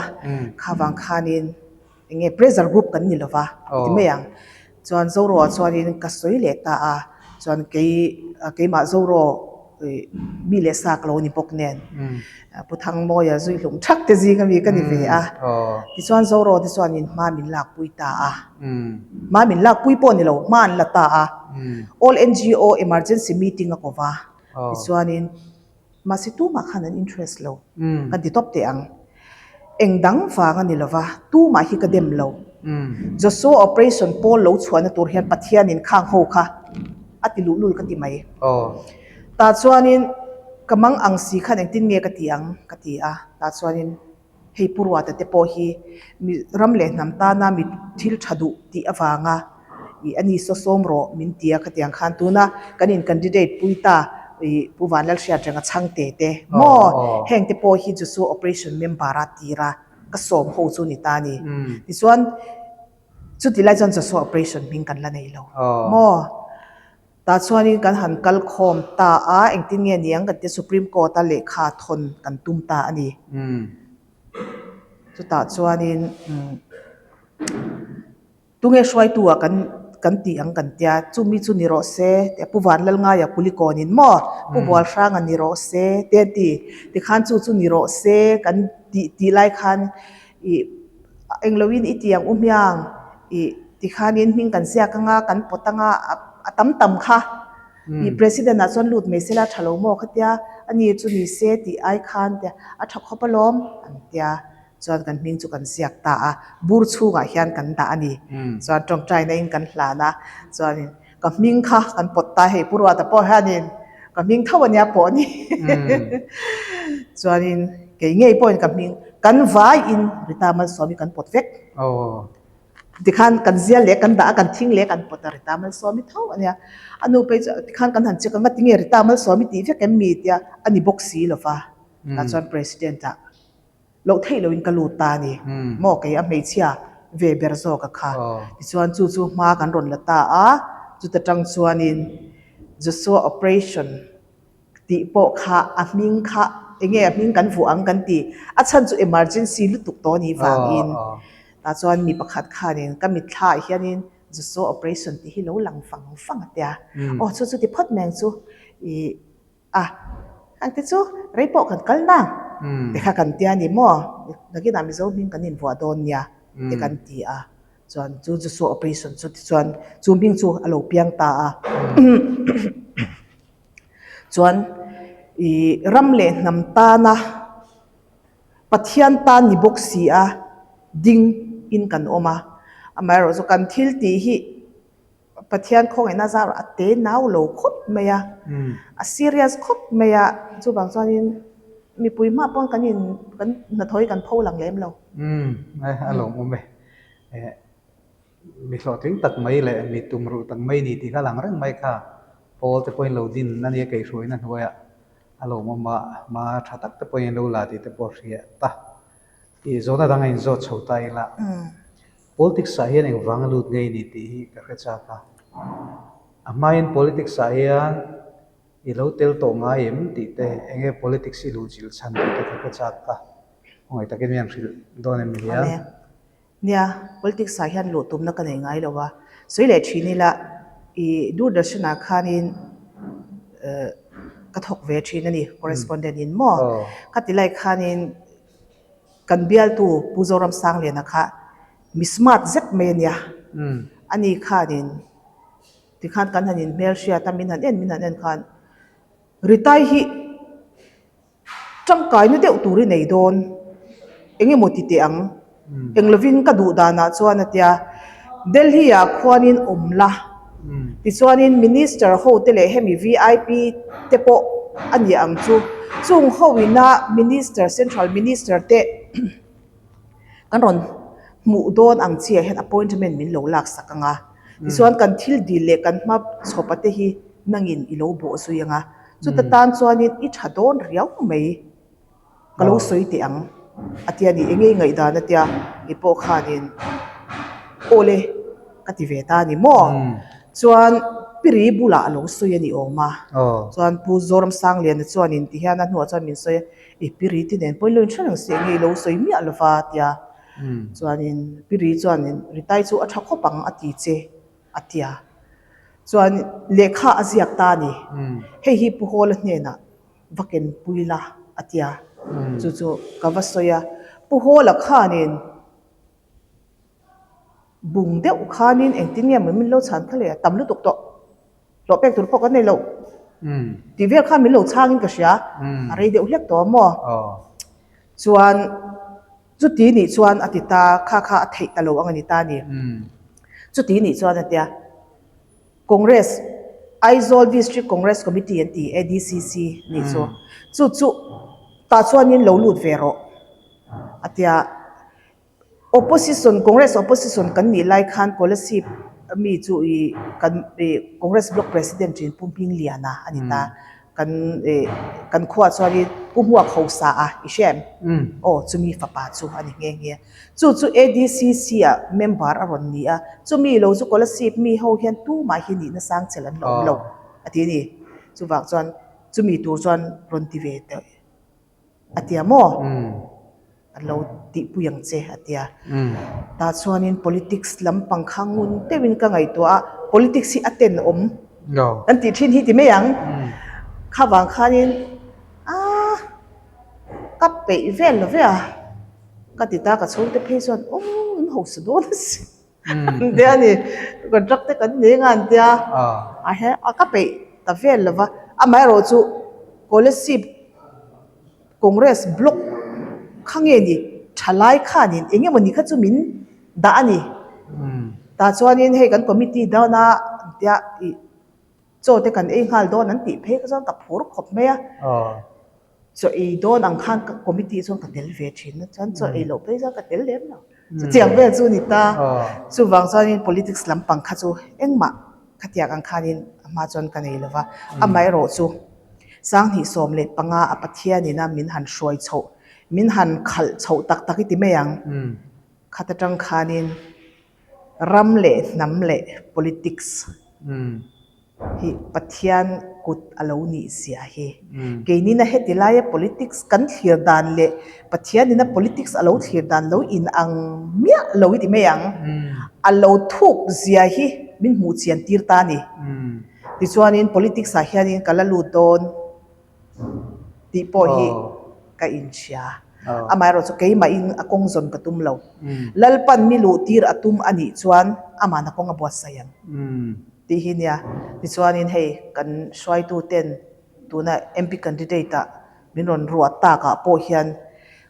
kha vang khanin eng nge pressure group kan ni lo va ti mai ang. Chuan Zoro ah chuanin ka sawi leh ta a, chuan kei keimah Zoro ih mi leh sa ka lo ni bawk nen Pu Thangmawia zui hlum thak te zing ami ka ni ve a. Tichuan Zoro te chuanin hma min lakpui ta a. Hma min lakpui pawh ni lo, hma an la ta a. All NGO emergency meeting a ko va. Tichuanin mahse tumah khan an interest lo. Kan ti tawp teh ang. Eng dang vang a ni lo va, tumah hi ka dem lo. Joshua operation pawl lo chhuahna tur hian Pathianin khang ho kha a ti luhlul ka ti mai. Tah chuanin ka mang ang si khan engtin nge ka ti ang ka ti a, tah chuanin hei Pu Ruata te pawh hi mi ram leh hnam tana mi thil tha duh tih avanga ih a ni saw sawm rawh min ti a khatiang khan tuna kan in candidate pui ta ih Pu Vanlalhriatrenga chhangte te maw heng te pawh hi chu chu operation member a tir a ka sawm ho chu ni ta a ni. Tichuan chuti lai chuan Joshua operation hming kan la nei lo maw. Tah chuanin kan han kal khawm ta a, engtin nge niang kan tia Supreme Court a lehkha thawn kan tum ta a ni. Chutah chuanin tunge hruaitu ah kan kan tih ang kan tia, chumi chu ni rawh se tia Pu Vanlalngaia Kulikawnin maw Pu Bualhranga ni rawh se te an ti, tikhan chu chu ni rawh se kan tih tih lai khan ih engloin i ti ang u hmiang ih tikhanin hming kan ziak anga kan pawt anga a tam tam kha ih president ah chuan lut mai sela a tha lo maw khatia ani chu ni se tih ai khan tia a tha khawp alawm an tia chuan kan hming chu kan ziak ta a bur chhungah hian kan dah a ni chuan tawngtaina in kan hlan a chuanin Ka hming kha kan pawt ta hei Pu Ruata pawh hianin ka hming tho ania pawh a ni. Chuanin kei ngei pawhin ka hming. Kan vaiin Rita Malsawmi kan pawt vek. Tikhan kan zial leh kan dah a, kan thing leh kan pawt a, Rita Malsawmi tho a nia. A nu phei chu tikhan kan han check a, ngatinge Rita Malsawmi tih vek em mi tia a ni bawk si lo va. Tah chuan President ah loh theih loin ka lut ta a ni. Maw kei a hmeichhia ve ber zawk a kha. Tichuan chu chu hma kan rawn la ta a, chuta tang chuanin Joshua Operation tih pawh kha a hming kha enge a hming kan vuah ang kan ti. A chhan chu emergency lutuk tawh a nih vangin tah chuan mi pakhat khanin ka mitthla ah hianin Joshua Operation tih hi lo lang fang fang a tia. Aw chu chu ti phawt mai ang chu ih. A, heng te chu rei pawh kan kal nang te kha kan tia ni maw? Nakinah Mizo hming kan invuah dawn nia te kan ti a, chuan chu chu chu operation chu tichuan chu hming chu a lo piang ta a. Chuan ih ram leh hnam tana Pathian tan ni bawk si a ding in kan awm a, amaherawhchu kan thil tih hi Pathian khawngaihna zar a te nau lo khawp mai a, a serious khawp mai a, chuvang chuanin mipui hma pawn kan in kan hnathawh hi kan pho lang lem lo. Umm, a lawmawm e. Mi hlawhtling tak mai leh mi tumruh tak mai ni tih kha lang reng mai kha Paul te pawhin lo din a nia keihruaina hnuaiah a lawmawm a, hma tha tak te pawhin lo la tih te pawh a hria ta. Tih zawhna dang a inzawt chho ta ila. Politics ah hian engvang a lut ngei ni tih hi ka hre chak a. A hmain politics ah hian i lo tel tawh ngai em tih te, enge politics i luhchilh chhan tih te ka hre chak a. Khawngaih takin mi an hrilh dawn em ni a? Nia, politics ah hian luh tumna ka nei ngai lo a. Sawi leh thin ila i Doordarshan ah khanin ka thawk ve thin a ni, correspondent in maw? Khati lai khanin Kan bialtu Pu Zoram Sangliana kha mi smart zet mai a nia. Ani khanin tikhan kan han inhmelhriat a, min han en min han en khan Ritai hi tangkaina deuh tur i nei dawn, eng emaw ti teh ang, eng lovin ka duh danah chuan a tia. Delhi ah khuanin awm la, tichuanin Minister ho te leh hemi vip te pawh a ni ang chu, chung ho ina Minister, Central Minister te kan rawn hmuh dawn ang chiah hian appointment min lo lak sak ang a, tichuan kan thil dil leh kan hma chhawpa te hi nangin i lo bawh zui ang a, chuta tan chuanin i tha dawn riau mai. Ka lo sawi teh ang a tia ni, enge i ngaihdan a tia i pawh khanin aw le ka ti ve ta a ni maw? Chuan Piri bulah a lo sawi a ni awm a, chuan Pu Zoram Sangliana chuanin ti hian a hnuah chuan min sawi a, i Piri ti nen pawhin lo inhre reng si enge i lo sawi miah lova a tia, chuanin Piri chuanin Ritai chu a tha khawp ang a ti che a tia, chuan lehkha a ziak ta a ni, hei hi Pu Hawla hnenah va kenpui la a tia, chu chu ka va sawi a, Pu Hawla khanin bung deuh khanin engtin nge maw min lo chhan kha le a tam lutuk tawh, hlawh pek tur pawh kan nei lo tih vel khan min lo chhangin ka hria, a rei deuh hlek tawh a maw? Chuan chuti nih chuan a ti ta, kha kha a theih ta lo ang a ni ta a ni, chuti nih chuan a tia. Congress, Aizawl District Congress Committee an ti, ADCC, nih chu. Chu chu tah chuanin lo lut ve rawh a tia. Opposition, Congress opposition kan nih lai khan Kolasib mi chu ih kan ih Congress Block President ṭin Pu Hmingliana a ni ta. Kan ih kan khuaah chuanin Pu Hmuak Hosa a i hria em? Aw chumi fapa chu a ni nghe nghe. Chu chu ADCC ah member a rawn ni a, chumi lo chu Kolasib mi ho hian tumah hi nihna sang chel an la awm lo a ti a ni. Chuvang chuan chumi tur chuan rawn ti ve teh a tia maw? An lo tihpui ang che a tia. Tah chuanin politics lampang kha ngun deuhin ka ngaihtuah a, politics hi a tenawm kan tih thin hi ti mai ang. Kha vang khanin aaa ka peih vel lo ve a. Ka ti ta ka chhungte phei chuan aw an hausa dawn a si an tia a ni contract te kan nei anga an tia a he a ka peih ta vel lo va amaherawh chu scholarship congress block kha nge ni thalai khanin eng emaw ni kha chu min dah a ni tah chuanin hei kan committee dawn a an tia ih chaw te kan ei nghal dawn an tih phei kha chuan ka phur khawp mai a. Chaw ei dawn ang khan ka committee chuan ka tel ve thin a, chuan chaw ei loh phei chuan ka tel lem lo. Chutiang vel chu a ni ta. Chuvang chuanin politics lampang kha chu engmah khatiang ang khanin a hma chuan ka nei lo va. Amaherawh chu 2015 a Pathianin a min han hruai chhoh, min han khalh chhoh tak tak i ti mai ang. Khat atang khanin ram leh hnam leh politics hi Pathian kut a lo nih zia hi. Keinina heti laia politics kan thlir dan leh Pathianina politics a lo thlir dan lo in ang miah lo i ti mai ang. A lo thuk zia hi min hmuh chian tir ta a ni. Tichuanin politics ah hianin ka la lut dawn tih pawh hi ka inhria. Amaherawhchu keimahin a kawng zawn ka tum lo. Lalpan mi luh tir a tum a nih chuan amahna kawng a buatsaih ang tih hi nia. Tichuanin hei kan hruaituten tuna MP candidate ah min rawn ruah takah pawh hian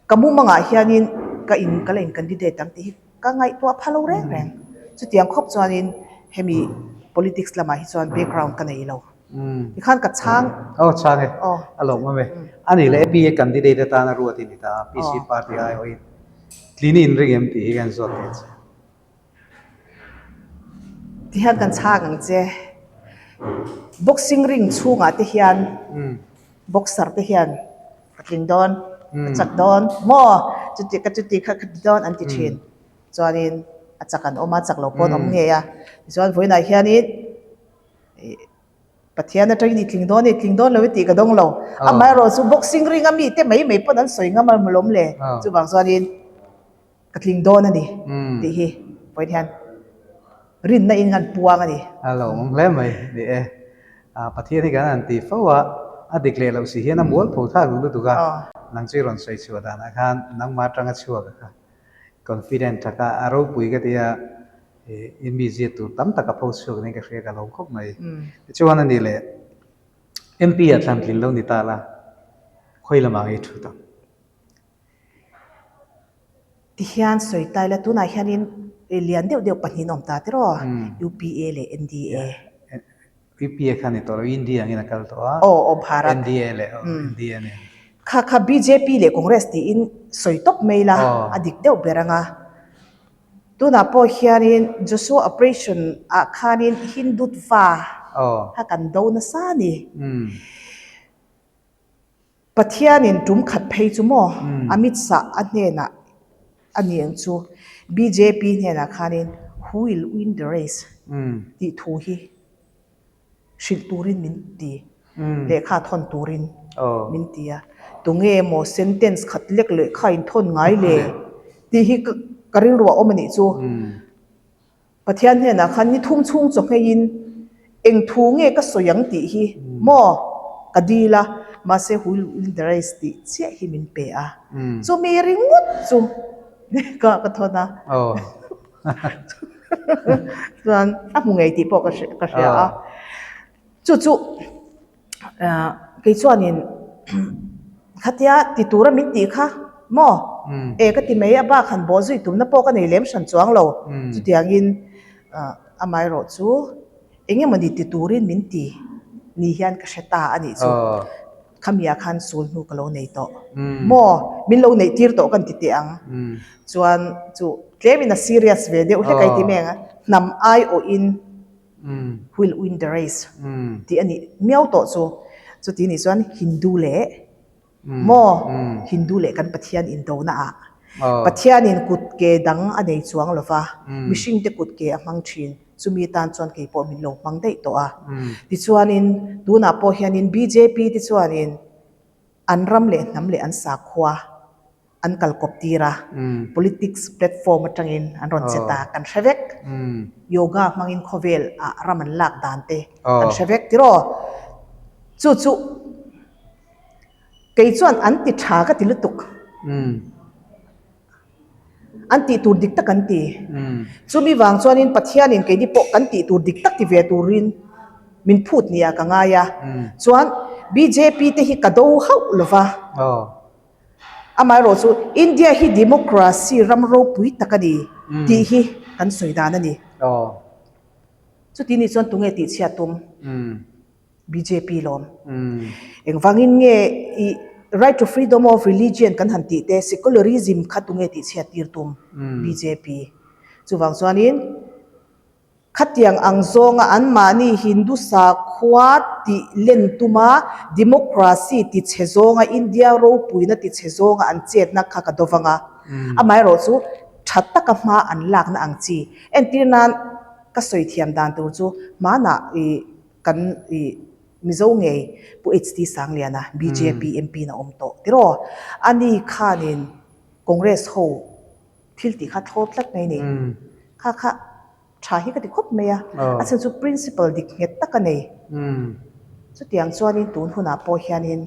ka mumangah hianin ka in ka la in candidate ang tih hi Ka ngaihtuah pha lo reng reng. Chutiang khawp chuanin hemi politics lamah hi chuan background ka nei lo. Tikhan ka chhang. Aw chhang e. A lawm awm e. A nih leh APA candidate atana ruat i ni ta a, PC party aiawhin tlin i inring em tih hi kan zawt thei che. Tihian kan chhang ang che. Boxing ring chhungah te hian boxer te hian Ka tling dawn, ka chak dawn maw? Chuti ka chuti kha ka ti dawn an ti thin. Chuanin a chak an awm a, chak lo pawh an awm ngei a. Tichuan vawiinah hianin Pathian atangin i tling dawn e, i tling dawn lo e tih ka dawng lo. Amaherawhchu chu boxing ring a mite mai mai pawn an sawi ngam a lawm le. Chuvang chuanin Ka tling dawn a ni tih hi vawiin hian rinna in kan puang a ni. A lo awm hle mai ni e. Pathian hi kan han ti fo a, a dik leh loh si hian a mual pho thlak duh lutuk a, nang chu i rawn sawi chhuah danah khan nangmah atanga chhuak a kha confident taka a ropui ka ti a, i mi ziat tur tam tak a pho chhuak niin ka hria ka lawm khawp mai. Tichuan a ni leh MP ah thlan tlin lo ni ta la, khawi lamah nge i thut ang? Tihian sawi ta ila tunah hianin lian deuh deuh pahnihin awm ta tiraw UPA leh NDA. UPA kha ni tawh lo India angin a kal tawh a. Aw aw Bharat. NDA leh aw NDA nen. Kha kha bjp leh Congress tiin sawi tawp mai ila a dik deuh ber ang a. Tunah pawh hianin Joshua operation ah khanin Hindutva kha kan do nasa a ni. Pathianin tum khat phei chu maw Amit Shah a hnenah a ni ang chu bjp hnenah khanin who will win the race tih thu hi hrilh turin min ti, lehkha thawn turin min ti a, tunge maw sentence khat lek lehkha in thawn ngai le tih hi ka rilru a awm a nih chu. Pathian hnenah khan ni thum chhung chaw ngheiin eng thu nge ka sawi ang tih hi maw ka dil a, mahse who will win the race tih chiah hi min pe a, chumi ringawt chu ka ka thawn a, chuan a hmu ngei tih pawh ka hria a, chu chu. Kei chuanin khatia ti tura min tih kha maw e ka ti mai a bak han bawh zui tumna pawh ka nei lem hran chuang lo chutiangin amaherawh chu eng emawni ti turin min ti ni hian ka hre ta a nih chu khamiah khan sul hnu ka lo nei tawh maw min lo neih tir tawh ka ti teh ang chuan chu tlemin a serious ve deuh hlek a i ti mai ang a hnam aiawhin. Who will win the race tih a nih miau tawh chu. Chuti nih chuan Hindu leh maw Hindu leh kan Pathian indona ah Pathianin kut ke dang a nei chuang lo va, mihringte kut ke a hmang thin. Chumi tan chuan kei pawh min lo hmang daih tawh a. Tichuanin tunah pawh hianin bjp te chuanin an ram leh hnam leh an sakhua an kal kawp tir a, politics platform atangin an rawn che ta, kan hre vek. Yoga hmangin khawvel ah ram an lak dan te kan hre vek tiraw? Chu chu kei chuan an ti tha ka ti lutuk. An tih tur dik tak an ti. Chumi vang chuanin Pathianin keini pawh kan tih tur dik tak ti ve turin min phut nia ka ngai a. Chuan bjp te hi ka do hauh lo va. Amaherawh chu India hi democracy ram ropui tak a ni tih hi kan sawi dan a ni. Chuti nih chuan tunge tihchhiat tum? Bjp lawm. Engvangin nge i. Right to freedom of religion kan han tih te, secularism kha tunge tih chhiat tir tum? Bjp. Chuvang chuanin khatiang ang zawnga anmahni Hindu sakhua tih len tuma democracy ti chhe zawnga India ropuina ti chhe zawnga an chetna kha ka dawvang a. Amaherawh chu tha taka hma an lakna ang chi. Entir nan ka sawi thiam dan tur chu hmanah ih kan ih Mizo ngei Pu HT Sangliana bjp MP in a awm tawh tiraw? Ani khanin Congress ho thil tih kha thlawp tlat mai ni. Kha kha tha hi ka ti khawp mai a, a chhan chu principle dik nghet tak a nei. Chutiang chuanin tun hunah pawh hianin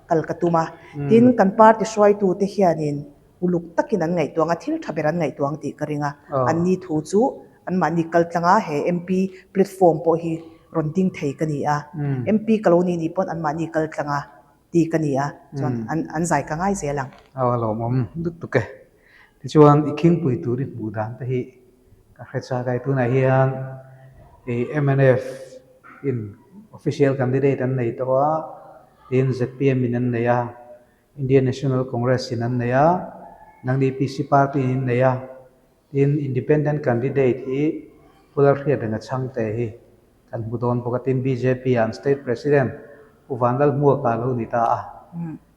kal ka tum a, tin kan party hruaitute hianin uluk takin an ngaihtuang a, thil tha ber an ngaihtuang tih ka ring a, anni thu chu anmahni kal tlanga he MP platform pawh hi rawn ding thei ka ni a, MP ka lo nih nih pawn anmahni kal tlanga ti ka ni a, chuan an zai ka ngai zel ang. Aw a lawmawm lutuk e. Tichuan i khingpui tur i hmuh dan te hi ka hre chak a, tunah hian i mnf in official candidate an nei tawh a, tin zpm in an nei a, Indian National Congress in an nei a, nangni PC party in in nei a, tin Independent candidate hi Pu Lalhriatrenga Chhangte hi kan hmu dawn bawk a, tin bjp ah an State President Pu Vanlalhmuaka a lo ni ta a,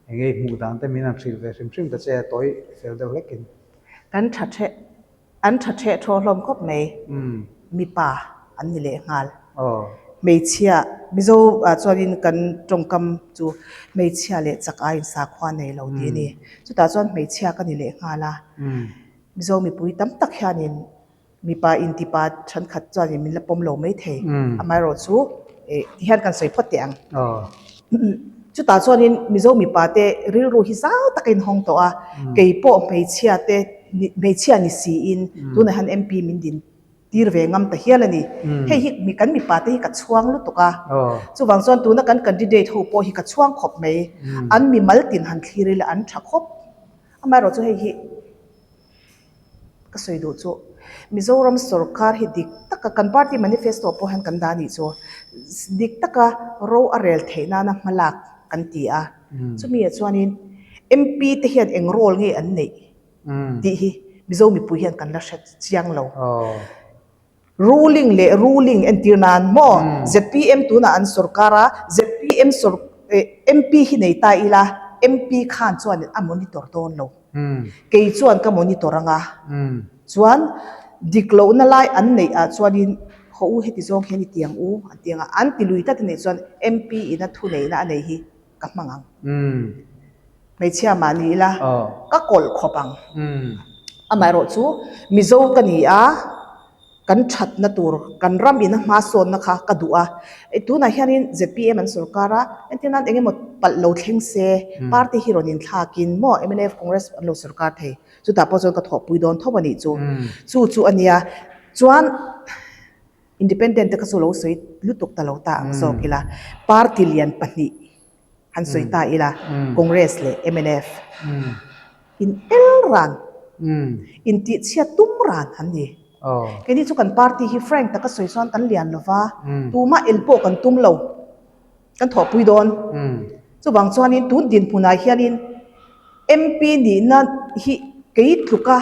eng nge i hmuh dan te min han hrilh ve hrim hrim ta che a tawi fel deuh hlekin. Kan tha theh An tha theh thaw hlawm khawp mai. Mipa an ni leh nghal. Hmeichhia, Mizo ah chuanin kan tawngkam chu hmeichhia leh chak aiin sakhua nei lo tih a ni. Chutah chuan hmeichhia ka ni leh nghal a. Mizo mipui tam tak hianin mipa intipa thenkhat chuanin min la pawm lo maithei. Amaherawhchu Eh, ti hian kan sawi phawt teh ang. Chutah chuanin Mizo mipa te rilru hi zau taka inhawng tawh a, kei pawh hmeichhia te, hmeichhia ni siin tunah hian MP min din tir ve ngam ta hial a ni. Hei hi kan mipa te hi ka chhuang lutuk a, chuvang chuan tuna kan candidate ho pawh hi ka chhuang khawp mai. An mimal tin han thlir ila an tha khawp. Amaherawhchu hei hi. Ka sawi duh chu Mizoram sorkar hi dik taka kan party manifesto pawh hian kan dah anih chu dik taka ro a rel theih nana hma lak kan ti a, chumi ah chuanin MP te hian eng role nge an neih tih hi Mizo mipui hian kan la hre chiang lo. Ruling leh ruling entir nan maw? Zpm tunah an sorkar a, zpm sor MP hi nei ta ila, MP khan chuan a monitor dawn lo. Kei chuan ka monitor anga, chuan dik lohna lai an neih ah chuanin haw u heti zawng hian i ti ang u an ti ang a, an ti lui tlat a nih chuan MP ina thuneihna a nei hi ka hmang ang. Hmeichhia mah ni ila ka kawlh khawp ang. Amaherawh chu Mizo ka ni a, kan thatna tur, kan ram ina hma sawnna kha ka duh a. Tunah hianin zpm an sorkar a, entir nan eng emaw palh lo thleng se, party hi rawn inthlakin maw mnf, Congress an lo sorkar thei. Chutah pawh chuan ka thawhpui dawn tho a nih chu. Chu chu a nia. Chuan Independent te kha chu lo sawi lutuk ta lo ta ang zawk ila, party lian pahnih han sawi ta ila, Congress leh mnf in el ran, in tihchhiat tum ran an ni. Keini chu kan party hi frank taka sawi chuan kan lian lo va, tumah el pawh kan tum lo. Kan thawhpui dawn. Chuvang chuanin tun dinhmunah hianin MP nihna hi kei tluka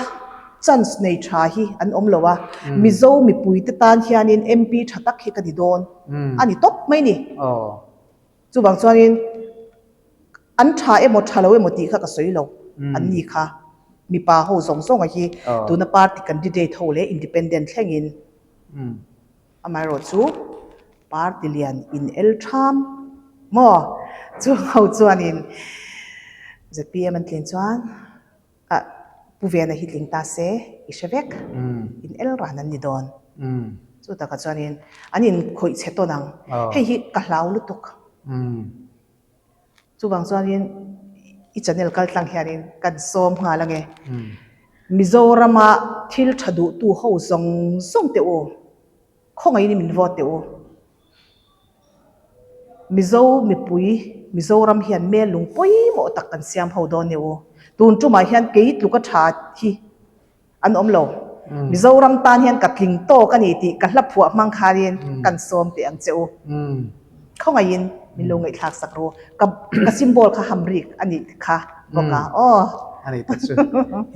chance nei tha hi an awm lo a, Mizo mipuite tan hianin MP tha tak hi ka ni dawn a ni tawp mai ni. Chuvang chuanin an tha emaw tha lo emaw tih kha ka sawi lo, an ni kha mipa ho zawng zawnga hi tuna party candidate ho leh independent thlengin. Amaherawh chu party lian in el tham maw? Chu ho chuanin zpm an tlin chuan ah Pu Vena hi tling ta se i hre vek, in el ran an ni dawn. Chu takah chuanin an inkhawih chhe tawn ang. Hei hi ka hlau lutuk. Chuvang chuanin i channel kal tlang hianin kan sawm nghal ange. Mizorama thil tha duhtu ho zawng zawng teh u, khawngaihin min vote teh u. Mizo mipui Mizoram hian mel lung pawimawh tak kan siam ho dawn ni u. Tun tumah hian kei tluka tha hi An awm lo. Mizoram tan hian ka tling tawk a ni tih ka hla phuah hmang khanin kan sawm teh ang che u. Khawngaihin min lo ngaihthlak sak ru. Ka ka symbol kha hamrik a nih kha bawk a. Aw. A ni tak chu.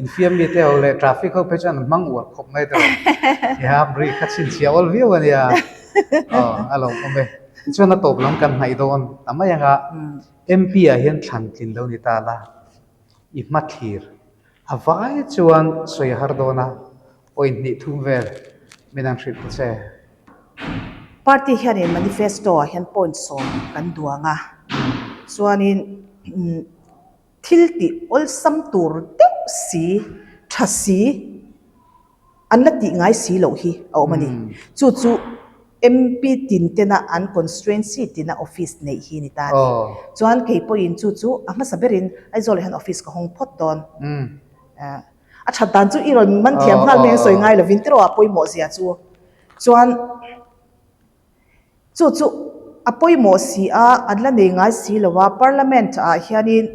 Infiam mi te ho leh traffic ho phei chuan an hmang uar khawp mai tawh. I hamrik kha chhinchhiah awl viau a nia. Aw a lo awm e. Tichuan a tawp lam kan hnaih dawn ta mai ang a. MP ah hian thlan tlin lo ni ta la. I hmathlir A vai chuan sawi a har dawn a, point hnih thum vel min an hrilh ta che. Party hianin manifesto ah hian point sawm kan duang a, chuanin thil tih awlsam tur deuh si, tha si, An la tih ngai si loh hi a awm a ni. Chu chu MP tin tena an constituency tina office neih hi ni ta a ni. Chuan kei pawhin chu chu a hmasa berin Aizawl ah hian office ka hawng phawt dawn. A that dan chu i rawn man thiam nghal mai ang sawi ngai lovin tiraw a pawimawh zia chu. Chuan. Chu chu a pawimawh si a, an la nei ngai si lo a, Parliament ah hianin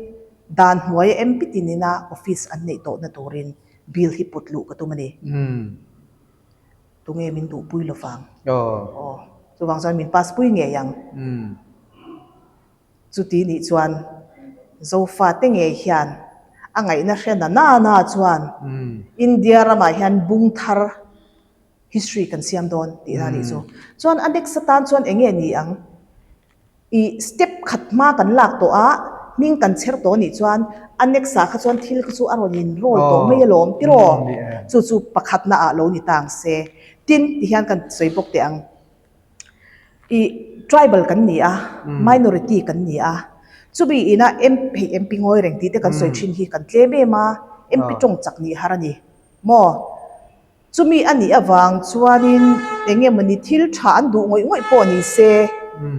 dan hnuaia MP tinina office an neih tawhna turin bill hi put luh ka tum a ni. Tunge min duhpui lo vang? Aw, chuvang chuan min pass pui ngei ang. Chuti nih chuan Zofate ngei hian a ngaihna hre na na na chuan India ramah hian bung thar History kan siam dawn tih na nih chu. Chuan a next atan chuan eng nge ni ang? I step khat hma kan lak tawh a, hming kan chher tawh nih chuan a next ah kha chuan thil kha chu a rawn in roll tawh mai alawm tiraw? Chu chu pakhatna ah lo ni ta ang se. Tin, tihian kan sawi bawk teh ang. I tribal kan ni a, minority kan ni a, chumi ina MP hei MP ngawi reng tih te kan sawi thin hi kan tlem em a, MP tawng chak nih har a ni maw? Chumi a nih avang chuanin eng nge mawni thil tha an duh ngawih ngawih pawh ni se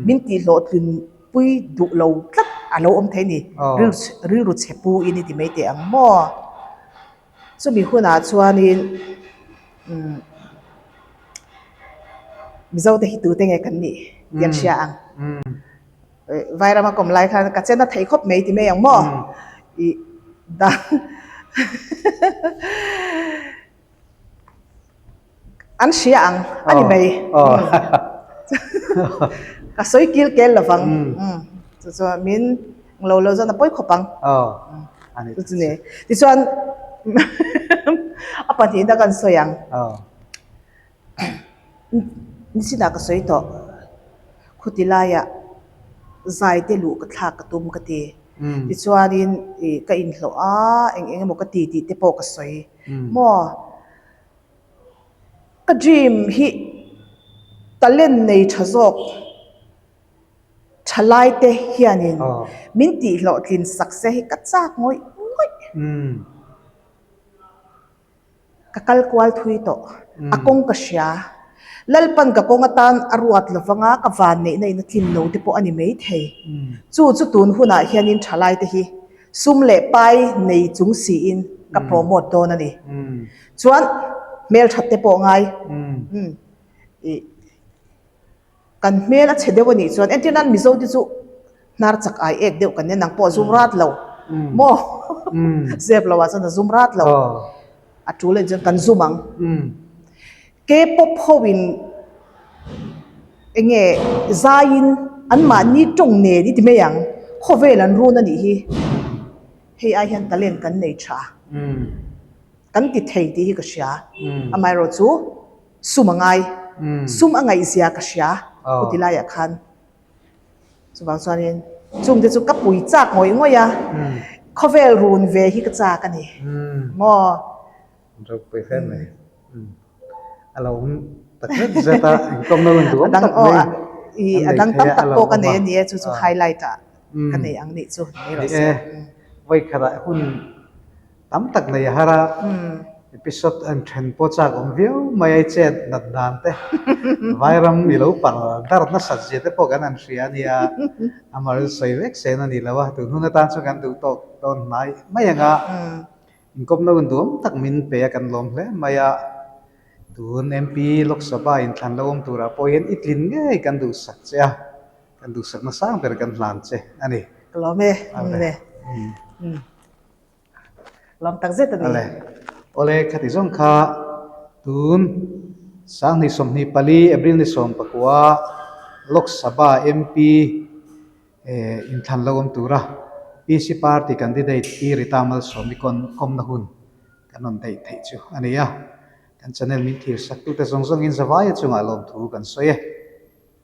min tihhlawhtlin pui duh lo tlat a lo awm thei a ni. Rilru chhe pu in i ti mai teh ang maw? Chumi hunah chuanin umm Mizote hi tute nge kan nih tih an hria ang. Vairam a kawm lai khan ka chen a thei khawp mai ti mai ang maw? Ih dan An hria ang a ni mai. Ka sawi kil kel lo vang. Chu chu min lo lo zawn a pawi khawp ang. Chu chu ni. Tichuan a pahnihna kan sawi ang. Nichinah ka sawi tawh. Khuti laiah zai te luh ka thlak ka tum ka ti. Tichuanin ih ka inhlawh a, eng eng emaw ka ti tih te pawh ka sawi. Maw? Ka dream hi talent nei tha zawk thalai te hianin min tihhlawhtlin sak se hi ka chak ngawih ngawih. Ka kal kual thui tawh. A kawng ka hria. Lalpan ka kawng atan a ruat lo vanga ka van neihna in a tlin lo te pawh a ni mai thei. Chu chu tun hunah hianin thalai te hi sum leh pai nei chung siin ka promote dawn a ni. Chuan hmelthat te pawh ngai. Ih. Kan hmel a chhe deuh a nih chuan entir nan Mizo te chu hnar chak ai ek deuh kan nia nang pawh a zum rat lo maw zep lo ah chuan a zum rat lo a tul anih chuan kan zum ang K-pop ho in enge zai in an mahni tawng nen i ti mai ang khawvel an run a nih hi hei ai hian talent kan nei tha kan ti thei tih hi ka hria amaherawhchu chu Sum a ngai. Sum a ngaihzia ka hria u ti laiah khan. Chuvang chuanin chungte chu ka pui chak ngawih ngawih a, khawvel run ve hi ka chak a ni maw? Ropui hle mai. A lo awm tak zet zet a, inkawmna hun duhawm tak mai a dang tam tak pawh ka nei a ni e, chu chu highlight ah ka nei ang nih chu. Ni e, vawikhatah hun Tam tak nei a har a, episode an then pawh chak awm viau mai a, i chet nat dan te, Vairam i lo par dar nasat zia te pawh kan han hria a nia, amah rilru sawi vek sen a ni lo a, tun hun atan chuan kan duh tawk dawn hnai mai ang a, inkawpna hun duhawm tak min pe a kan lawm hle mai a, tun MP Lok Sabha inthlan lo awm turah pawh hian i tlin ngei kan duhsak che a, kan duhsakna sang ber kan hlan che a ni. Ka lawm e, awle. Lawm tak zet a ni. Awle. Awle, khati zawng kha tun 2024 April ni 19. Lok Sabha MP inthlan lo awm tura PC Party candidate Pi Rita Malsawmi kawmna hun kan rawn daih theih chu a ni a. Kan channel min thirsaktute zawng zawngin zavaia chungah lawmthu kan sawi e.